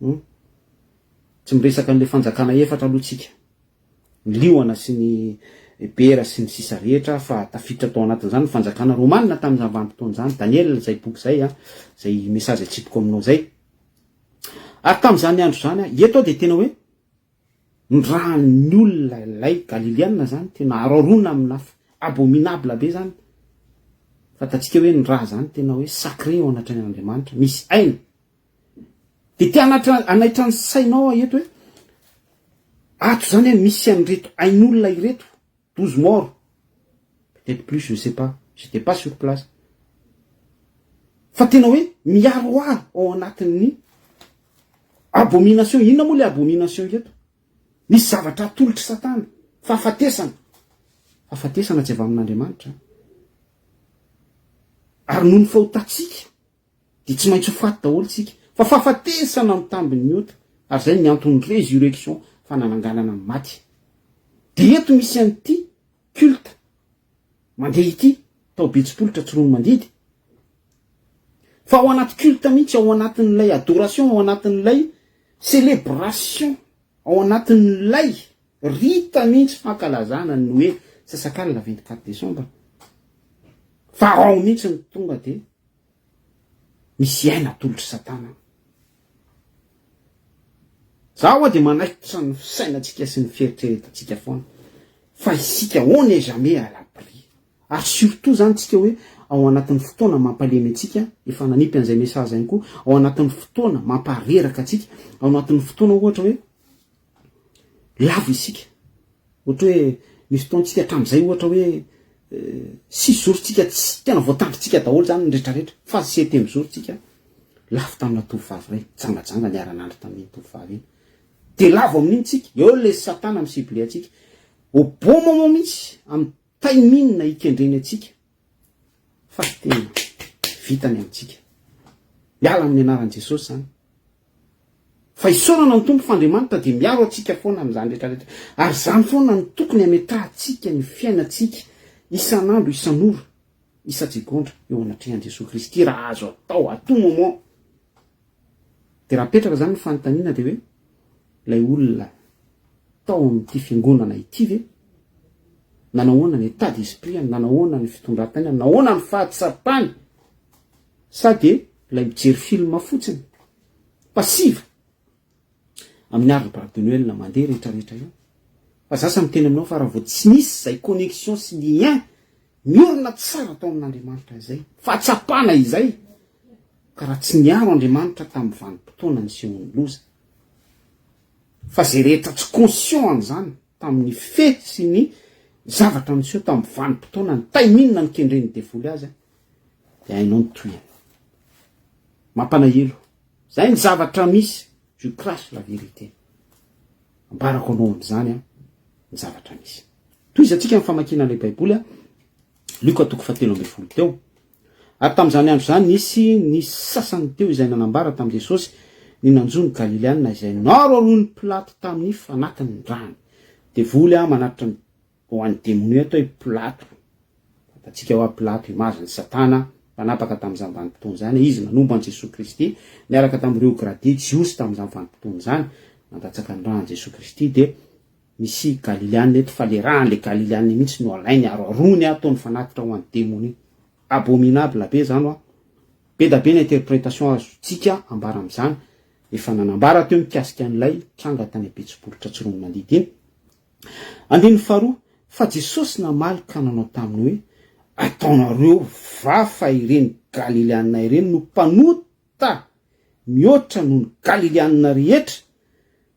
B: Hum? Tsy miresaka an'ilay fanjakana efatra aloha tsika. ny liona sy ny bera sy ny sisa rehetra fa tafiditra tao anatin'izany ny fanjakana romana tamin'izany vanim-potoana izany, Daniel izay boky izay an, izay message atsipiko aminao izay. Ary tamin'izany andro izany, eto aho dia tena hoe ny ràn'ny olona ilay galiliana izany tena aroaroana amina abominable be izany. Fantatsika hoe ny rà izany tena hoe sacré eo anatrehan'Andriamanitra, misy aina. Dia te hanatra hanaitra ny sainao aho eto hoe ato zany an misy an'ireto ain'olona ireto, 12 morts, peut-être plus je sais pas, j'étais pas sur place, fa tena hoe miharoharo ao anatin'ny abomination, inona moa le abomination eto? Misy zavatra atolotr'i satana, fahafatesana, fahafatesana tsy avy amin'Andriamanitra, ary noho ny fahotantsika, dia tsy maintsy ho faty daholo tsika fa fahafatesana no tambin'ny ota ary zay ny anton'ny résurrection fa nananganana ny maty dia eto misy an'ity culte mandeha ity tao Betsipolotra Tsiroanomandidy fa ao anaty culte mihitsy ao anatin'ilay adoration ao anatin'ilay célébration ao anatin'ilay rite mihitsy fankalazana ny hoe sasakalina 24 décembre fa ao mihitsy ny tonga dia Misy aina atolotr'i satana. Za ho'a dia manaikitra ny fisainantsika sy ny fieritreretantsika foana fa isika on n'est jamais à l'abri. Ary surtout zany tsika hoe ao anatin'ny fotoana mampalemy antsika, efa nanipy an'izay message ihany koa, ao anatin'ny fotoana mampareraka antsika, ao anatin'ny fotoana ohatra hoe lavo isika, ohatra hoe misy fotoana tsika hatramin'izay ohatra hoe six jours tsika tsy tena voatandrintsika daholo zany ny retraretra fa septième jour tsika lavo tamina tovovavy iray jangajanga niara-nandry tamin'iny tovovavy iny de lavo amin'iny tsika eo le satana mi-cible antsika au bon moment mihitsy amin'ny timing ikendreny antsika fa tena vitany amintsika miala amin'ny anaran'i Jesosy zany Fa isaorana ny Tompo fa Andriamanitra dia miaro antsika foana amin'izany rehetra rehetra. Ary izany foana no tokony hametrahantsika ny fiainantsika isan'andro, isan'ora, isan-tsegondra eo anatrehan'i Jesoa Kristy raha azo atao à tout moment. Dia raha apetraka izany ny fanontaniana dia hoe ilay olona tao amin'ity fiangonana ity ve nanahoana ny état d'esprit-ny, nanahoana ny fitondran-tenany, nahoana ny fahatsapany sa dia ilay mijery film fotsiny, passive amin'ny arbre de Noël mandeha rehetrarehetra eo. Fa za sa miteny aminao fa raha vao tsy nisy izay connexion sy lien miorina tsara tao amin'Andriamanitra izay, fahatsapana izay, ka raha tsy niaro Andriamanitra tamin'ny vanim-potoana nisehoan'ny loza, fa izay rehetra tsy conscient an'izany tamin'ny fe sy ny zavatra niseho tamin'ny vanim-potoana ny timing nikendren'ny devoly azy dia hainao ny tohiny. Mampanahelo. Zay ny zavatra misy, je crache la vérité. Ambarako anao amin'izany an, ny zavatra misy. Tohizantsika ny famakiana ilay Baiboly an, Lioka toko fahatelo ambin'ny folo teo. Ary tamin'izany andro izany nisy ny sasany teo izay nanambara tamin'i Jesosy ny nanjo ny Galileana izay naroaroin'i Pilato tamin'ny fanatiny rany. Devoly an manatitra ny ho an'ny demonia atao i Pilato. Fantatsika hoa Pilato image-n'i Satana mpanapaka tamin'izany vanim-potoana izany, izy nanombo an'i Jesoa Kristy niaraka tamin'ireo grade Jiosy tamin'izany vanim-potoana izany, nandatsaka ny ràn'i Jesoa Kristy dia misy Galileana eto fa le ràn'le Galileana mihitsy no alainy aroaroany ataony fanatitra ho an'ny demonia. Abominable be izany hoa. Be da be ny interpretation azontsika ambara amin'izany. Efa nanambara teo mikasika an'ilay tranga tany Betsipolitra Tsiroanomandidy iny. Andininy faharoa, Fa Jesosy namaly ka nanao taminy hoe, Ataonareo va fa ireny Galileana ireny no mpanota mihoatra noho ny Galileana rehetra,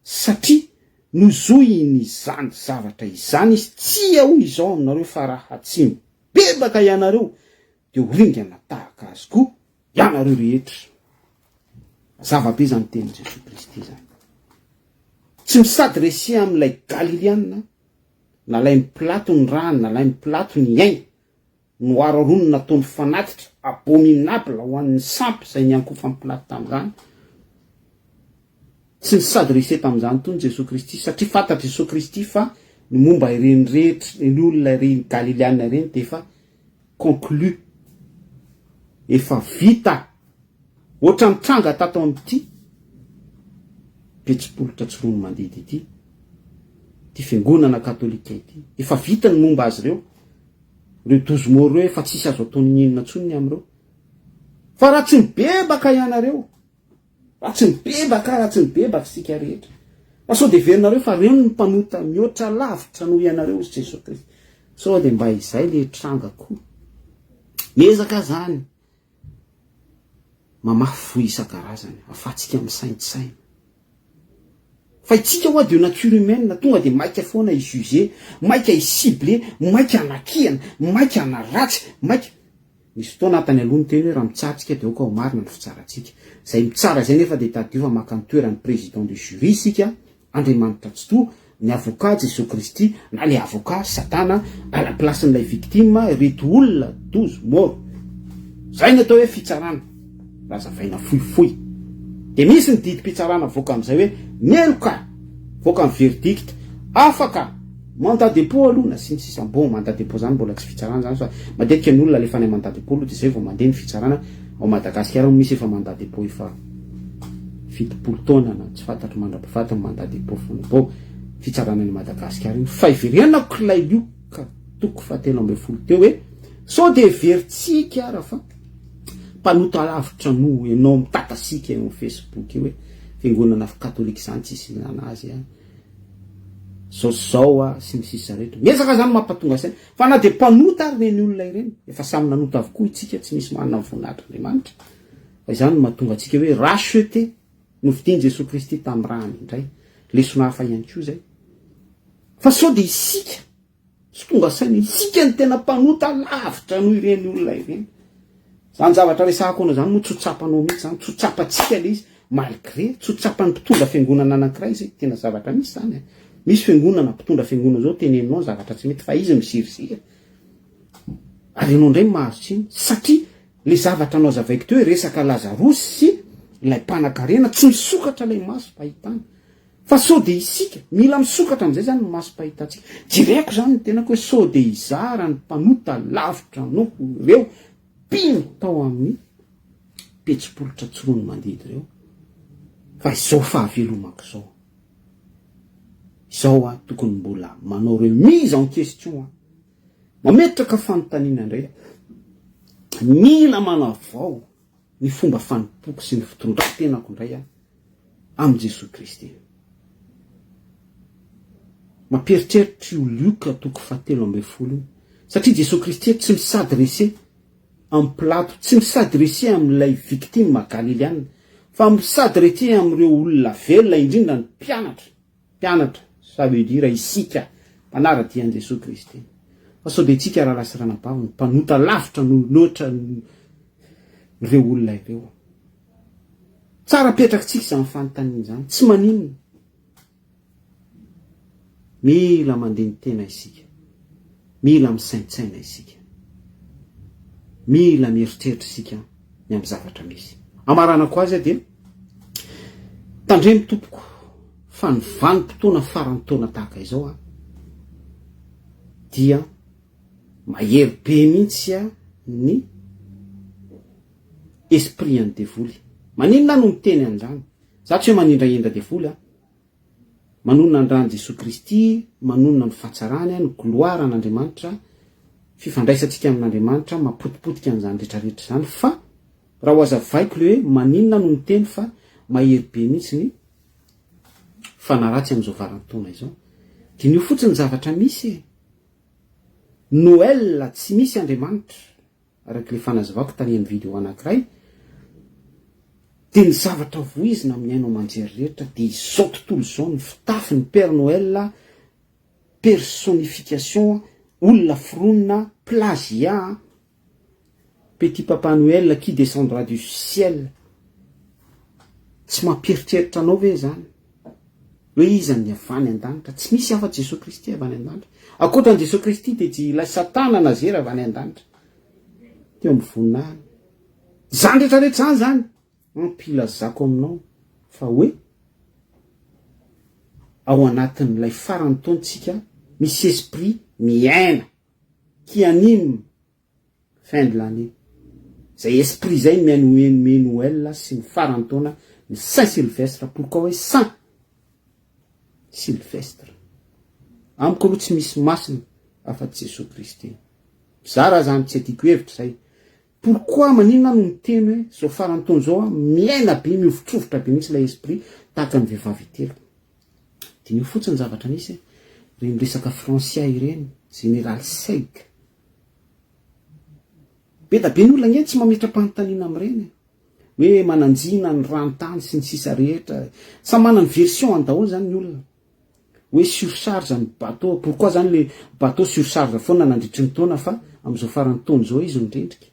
B: satria nozohiny izany zavatra izany izy? Tsia, hoy Izaho aminareo, fa raha tsy mibebaka ianareo, dia ho ringana tahaka azy koa ianareo rehetra. Mazava be izany tenin'i Jesoa Kristy izany. Tsy mi-s'adresser amin'ilay Galiliana, nalain'i Pilato ny rany, nalain'i Pilato ny ainy, noharoharoany nataony fanatitra abominable ho an'ny sampy izay niankofan'i Pilato tamin'izany. Tsy ni-s'adresser tamin'izany intsony Jesoa Kristy, satria fantatr'i Jesoa Kristy fa ny momba ireny rehetra, ireny olona ireny Galiliana ireny dia efa conclu, efa vita. Ohatran'ny tranga tato amin'ity Betsipolitra Tsiroanomandidy ity, ity fiangonana katolika ity. Efa vita ny momba azy ireo. Ireo 12 morts ireo efa tsisy azo atao n'inona intsony ny amin'ireo. Fa raha tsy mibebaka ianareo, raha tsy mibebaka, raha tsy mibebaka isika rehetra, fa sao dia heverinareo fa ireo ny mpanota mihoatra lavitra noho ianareo, hoy Jesoa Kristy. Sao dia mba izay le tranga koa. Miezaka zany. Mamafy voa isan-karazany afahantsika misaintsaina. Fa itsika hoa de nature humaine tonga de maika foana hi juger, maika hi cibler, maika hanakiana, maika hanaratsy, maika. Nisy fotoana aho tany aloha niteny hoe raha mitsara tsika de aoka ho marina ny fitsarantsika. Izay mitsara izay nefa de tadidio fa maka ny toeran'ny président du jury isika Andriamanitra Tsitoha, ny avocat Jesoa Kristy na le avocat satana à la place n'ilay victime ireto olona 12 morts. Zay ny atao hoe fitsarana raha azavaina fohifohy. De misy ny didim-pitsarana avoaka amin'izay hoe meloka, avoaka ny verdict, afaka mandat dépôt aloha na sy ny sisa. Bon mandat dépôt zany mbola tsy fitsarana zany fa matetika ny olona alefa any mandat dépôt aloha de zay vao mandeha ny fitsarana. Ao Madagasikara moa misy efa mandat dépôt efa 70 taona na tsy fantatro mandra-pifaty ny mandat dépôt foana. Bon, fitsarana any Madagasikara iny. Fa iverenako ilay Lioka toko fahatelo ambin'ny folo teo hoe sao dia heverintsika ara fa mpanota lavitra noho ianao mitatasika eo amin'ny Facebook io hoe fiangonana katolika izany tsisy ilana azy a. Zao sy zao a sy ny sisa rehetra. Miezaka zany mampatonga saina. Fa na dia mpanota ary ireny olona ireny, efa samy nanota avokoa itsika, tsy misy manana ny voninahitr'Andriamanitra. Fa izany no mahatonga antsika hoe racheté, novidian'i Jesoa Kristy tamin'ny rany indray. Lesona hafa ihany koa izay. Fa sao dia isika tsy tonga saina, isika no tena mpanota lavitra noho ireny olona ireny. Izany zavatra resahako anao izany moa tsy ho tsapanao mihitsy izany, tsy ho tsapantsika ilay izy, malgré tsy ho tsapan'ny mpitondra fiangonana anankiray izay, tena zavatra misy izany e. Misy fiangonana, mpitondra fiangonana izao teneninao ny zavatra tsy mety fa izy miziriziry. Ary ianao indray no mahazo tsiny satria le zavatra nohazavaiko teo hoe resaka Lazarosy sy ilay mpanakarena tsy misokatra ilay masom-pahitana. Fa sao dia isika, mila misokatra amin'izay izany ny masom-pahitantsika. Jereko izany ny tenako hoe sao dia hizara ny mpanota lavitra noho ireo mpino tao amin'ny petsipolotra Tsiroanomandidy ireo. Fa izao fahavelomako izao. Izao aho tokony mbola manao remise en question aho. Mametraka fanontaniana indray aho. Mila manavao ny fomba fanompoako sy ny fitondran-tenako indray aho amin'i Jesoa Kristy. Mampieritreritra io Lioka toko fahatelo ambin'ny folo io, satria Jesoa Kristy tsy mi-s'adresser amin'i Pilato, tsy mi-s'adresser amin'ilay victime galiliana, fa mi-s'adresser amin'ireo olona velona, indrindra ny mpianatra. Mpianatra, ça veut dire isika mpanara-dia an'i Jesoa Kristy. Fa sao dia tsika rahalahy sy ranabavy no mpanota lavitra noho loatra ireo olona ireo. Tsara apetrakitsika izany fanontaniana izany, tsy maninona. Mila mandini-tena isika. Mila misaintsaina isika. Mila mieritreritra isika ny amin'ny zavatra misy. Amaranako azy dia tandremo tompoko fa ny vanim-potoana faran'ny taona tahaka izao a dia mahery be mihitsy a ny esprit an'ny devoly. Maninona aho no miteny an'izany? Za tsy hoe manindrahindra devoly a. Manonona ny ran'i Jesoa Kristy, manonona ny fahatsarany, ny gloire an'Andriamanitra, fifandraisantsika amin'Andriamanitra, mapotipotika an'izany rehetrarehetra izany fa raha ho azavaiko le hoe maninona no miteny fa mahery be mihitsy ny fanahy ratsy amin'izao faran'ny taona izao. Diniho fotsiny ny zavatra misy e! Noël tsy misy Andriamanitra. Araka ilay fanazavako tany amin'ny video anankiray, dia ny zavatra voizina amin'ny haino aman-jery rehetra dia izao tontolo izao, ny fitafy, ny Père Noël, personnification, olona foronina, plagiat, petit papa Noël qui descendra du ciel. Tsy mampieritreritra anao ve izany? Hoe iza ny avy any an-danitra? Tsy misy afa Jesoa Kristy avy any an-danitra. Ankoatra an'i Jesoa Kristy dia tsy ilay Satana nazera avy any an-danitra. Teo amin'ny voninahiny. Izany rehetra rehetra izany izany ampilazako aminao fa hoe ao anatin'ilay faran'ny taontsika misy esprit miaina qui anime fin de l'année. Zay esprit zay ny mihaino Noël sy ny faran'ny taona ny Saint Sylvestre pourquoi hoe Saint Sylvestre? Amiko aloha tsy misy masina afa-tsy Jesoa Kristy. Mizara zany tsy adiko hevitra zay. Pourquoi maninona aho no miteny hoe zao faran'ny taona zao aho miaina be mihovitrovitra be mihitsy ilay esprit tahaka ny vehivavy itelo. Diniho fotsiny ny zavatra nisy e. Ireny resaka Francia ireny, Général Seg. Be da be ny olona ange tsy mametra-panontaniana amin'ireny e. Hoe mananjina ny rano-tany sy ny sisa rehetra. Samy manana ny version-ny daholo zany ny olona. Hoe surcharge ny bateau. Pourquoi zany le bateau surcharge foana nandritry ny taona fa amin'izao faran'ny taona izao izy no rendrika.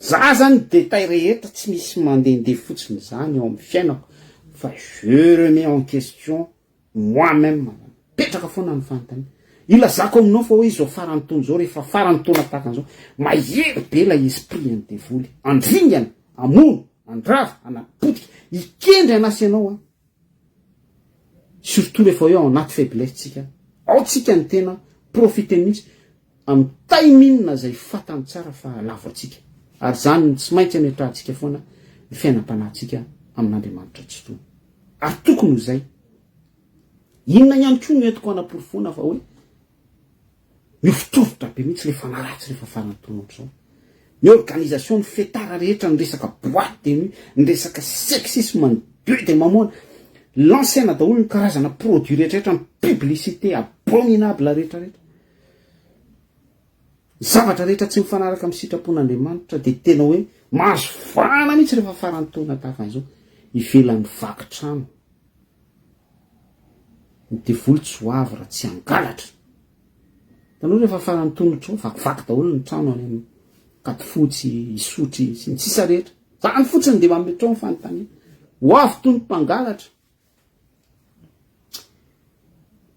B: Za zany détail rehetra tsy misy mandehandeha fotsiny zany eo amin'ny fiainako fa je remets en question moi même. Mipetraka foana ny fanontaniana. Ilazako aminao fa hoe izao faran'ny taona izao rehefa faran'ny taona tahaka an'izao, mahery be ilay esprit an'ny devoly. Handringana, hamono, handrava, hanapotika, hikendry an'asa ianao an. Surtout rehefa hoe ao anaty faiblesse tsika. Ao tsika ny tena profiter mihitsy amin'ny timing izay fantany tsara fa lavo antsika. Ary izany no tsy maintsy ametrahantsika foana ny fiainam-panahintsika amin'Andriamanitra Tsitoha. Ary tokony ho izay. Inona ihany koa no entiko hanaporofoana fa hoe mihovitrovitra be mihitsy ilay fanahy ratsy rehefa faran'ny taona ohatr'izao. Ny organisation, ny fetara rehetra, ny resaka boite de nuit, ny resaka sexisme, ny but de mamoana, lancena daholo ny karazana produit rehetra rehetra, ny publicité abominable rehetra rehetra. Ny zavatra rehetra tsy mifanaraka amin'ny sitrapon'Andriamanitra dia tena hoe mahazo vahana mihitsy rehefa faran'ny taona tahaka an'izao, ivelan'ny vaky trano. Ny devoly tsy ho avy raha tsy hangalatra. Hitanao rehefa faran'ny taona ohatr'izao, vakivaky daholo ny trano any amin'ny Ankadifotsy, Isotry sy ny sisa rehetra. Zany fotsiny dia mametrao ny fanontaniana. Ho avy toy ny mpangalatra.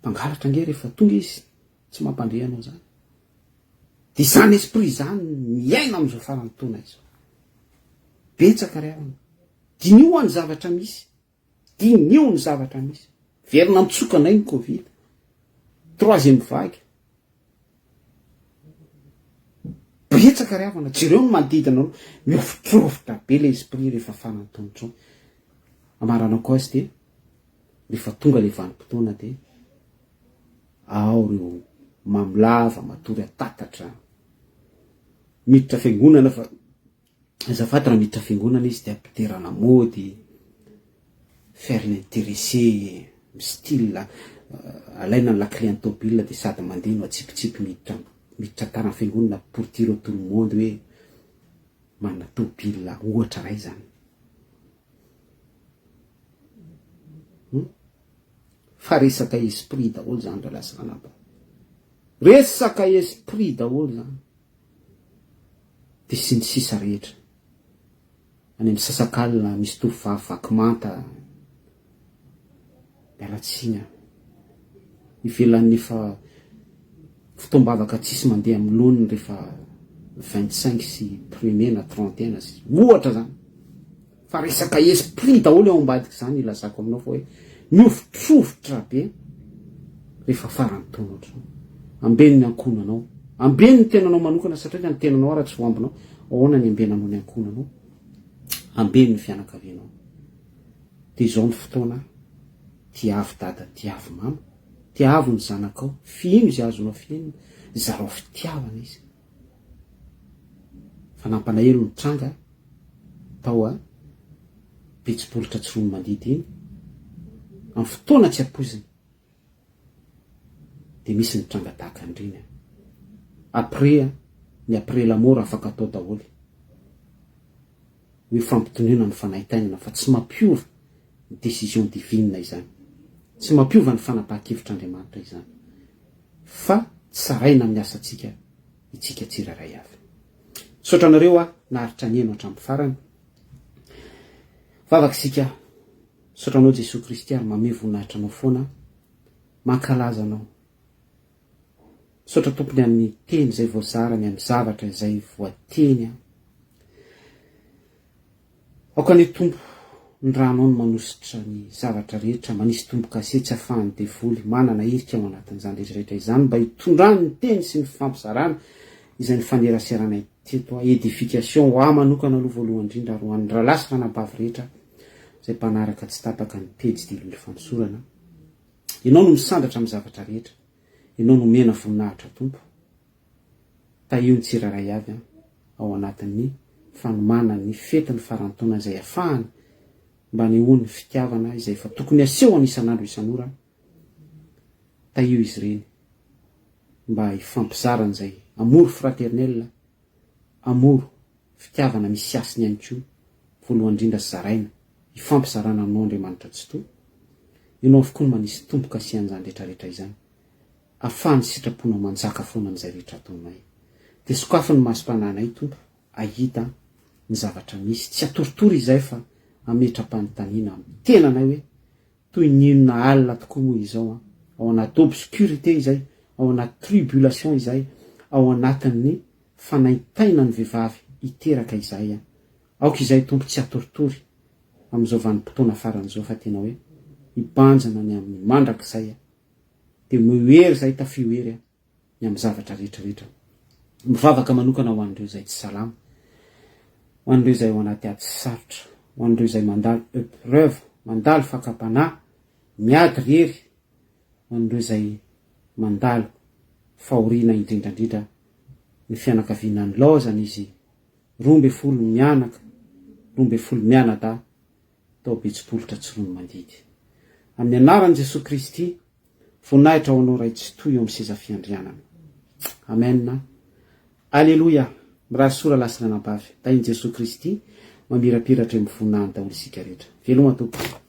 B: Mpangalatra ange rehefa tonga izy, tsy mampandre anao zany. Dia izany esprit izany miaina amin'izao faran'ny taona izao. Betsaka ry havana. Diniho hoa ny zavatra misy. Diniho ny zavatra misy. Verina mitsoka anay ny covid. Troisième vague. Betsaka ry havana, jereo ny manodidina anao, mihovitrovitra be le esprit rehefa faran'ny taona. Amaranako azy dia rehefa tonga le vanim-potoana dia ao ireo mamo lava matory an-tatatra, miditra fiangonana fa azafady raha miditra fiangonana izy dia ampiderana mody, faire l'intéressé, mi-style, alaina ny lakile an'ny tôbila dia sady mandeha no atsipitsipy miditra miditra tara ny fiangonana pour dire au tout le monde hoe manana tôbila ohatra iray zany. Hum? Fa resaka esprit daholo zany rahalahy sy ranabavy. Resaka esprit daholo zany. Dia sy ny sisa rehetra. Any amin'ny sasakalina misy tovovavy vaky manta. Miala tsiny an. Ivelan'ny efa fotoam-bavaka tsisy mandeha amin'ny laoniny rehefa 25 sy premier na 31 sy ohatra zany. Fa resaka esprit daholo ao ambadika izany ilazako aminao fa hoe mihovitrovitra be rehefa faran'ny taona ohatr'izao. Ambeno ny ankohonanao. Ambeno ny tenanao manokana satria ny tenanao ara tsy ho ambinao. Ahoana ny ambenanao ny ankohonanao? Ambeno ny fianakavianao. Dia izao ny fotoana tiavo dada, tiavo mama, tiavo ny zanakao, fihino izay azonao fihinina, zarao fitiavana izy. Fa nampalahelo ny tranga tao a Betsipolitra Tsiroanomandidy iny, amin'ny fotoana tsy ampoizina dia misy ny tranga tahaka an'ireny a. Après ny après la mort afaka atao daholo hoe fampitoniana ny fanaintainana fa tsy mampiova ny décision divine izany, tsy mampiova ny fanapahan-kevitr'Andriamanitra izany fa tsaraina amin'ny asantsika itsika tsirairay avy. Misaotra anareo aho naharitra nihaino hatramin'ny farany. Vavaka isika. Misaotra anao Jesoa Kristy ary mamehy voninahitra anao foana. Mankalaza anao. Misaotra Tompony amin'ny teny izay voazara ny amin'ny zavatra izay voateny aho. Aoka anie Tompo ny ranao no manositra ny zavatra rehetra, manisy tombo-kase tsy afahan'ny devoly manana hirika ao anatin'izany rehetra rehetra izany mba hitondrany ny teny sy ny fifampizarana izay nifaneraseranay teto a edification ho ahy manokana aloha voalohany indrindra ary ho an'ny rahalahy sy ranabavy rehetra izay mpanaraka tsy tapaka ny pejy diloilo fanosorana. Ianao no misandratra amin'ny zavatra rehetra. Ianao no omena voninahitra Tompo. Tahio ny tsirairay avy an, ao anatin'ny fanomanana ny fetin'ny faran'ny taona izay afahany mba anehoany ny fitiavana izay efa tokony asehony isan'andro isan'ora, tahio izy ireny mba hifampizarana izay amour fraternel, amour fitiavana misy hasiny ihany koa, voalohany indrindra zaraina, ifampizarana aminao Andriamanitra Tsitoha, Ianao avokoa no manisy tombo-kasihan'izany rehetrarehetra izany. Afaha ny sitraponao manjaka foana amin'izay rehetra ataonay. Dia sokafy ny masom-panahinay Tompo ahita ny zavatra misy. Tsy atoritory izay fa ametra-panontaniana amin'ny tenanay hoe toy ny inona alina tokoa moa izao an? Ao anaty obscurité izay, ao anaty tribulation izay, ao anatin'ny fanaintainan'ny vehivavy hiteraka izahay an! Aoka izay Tompo tsy atoritory amin'izao vanim-potoana farany izao fa tena hoe hibanjina ny amin'ny mandrakizay an! Dia omeo hery izahay tafio hery an! ny amin'ny zavatra rehetra rehetra. Mivavaka manokana ho an'ireo izay tsy salama, ho an'ireo izay ao anaty ady sarotra, ho an'ireo izay mandalo epreuve, mandalo fakam-panahy, miady rery, ho an'ireo izay mandalo fahoriana indrindra indrindra ny fianakaviana nilaozana izy 12 mianaka, 12 mianadahy tao Betsipolotra Tsiroanomandidy. Amin'ny anaran'i Jesoa Kristy, voninahitra ho Anao Ray Tsitoha eo amin'ny seza fiandrianana. Amen. Aleloia! Mirary soa rahalahy sy ranabavy. Tahin'i Jesoa Kristy mamirapiratra eo amin'ny voninahiny daholo isika rehetra. Veloma Tompoko.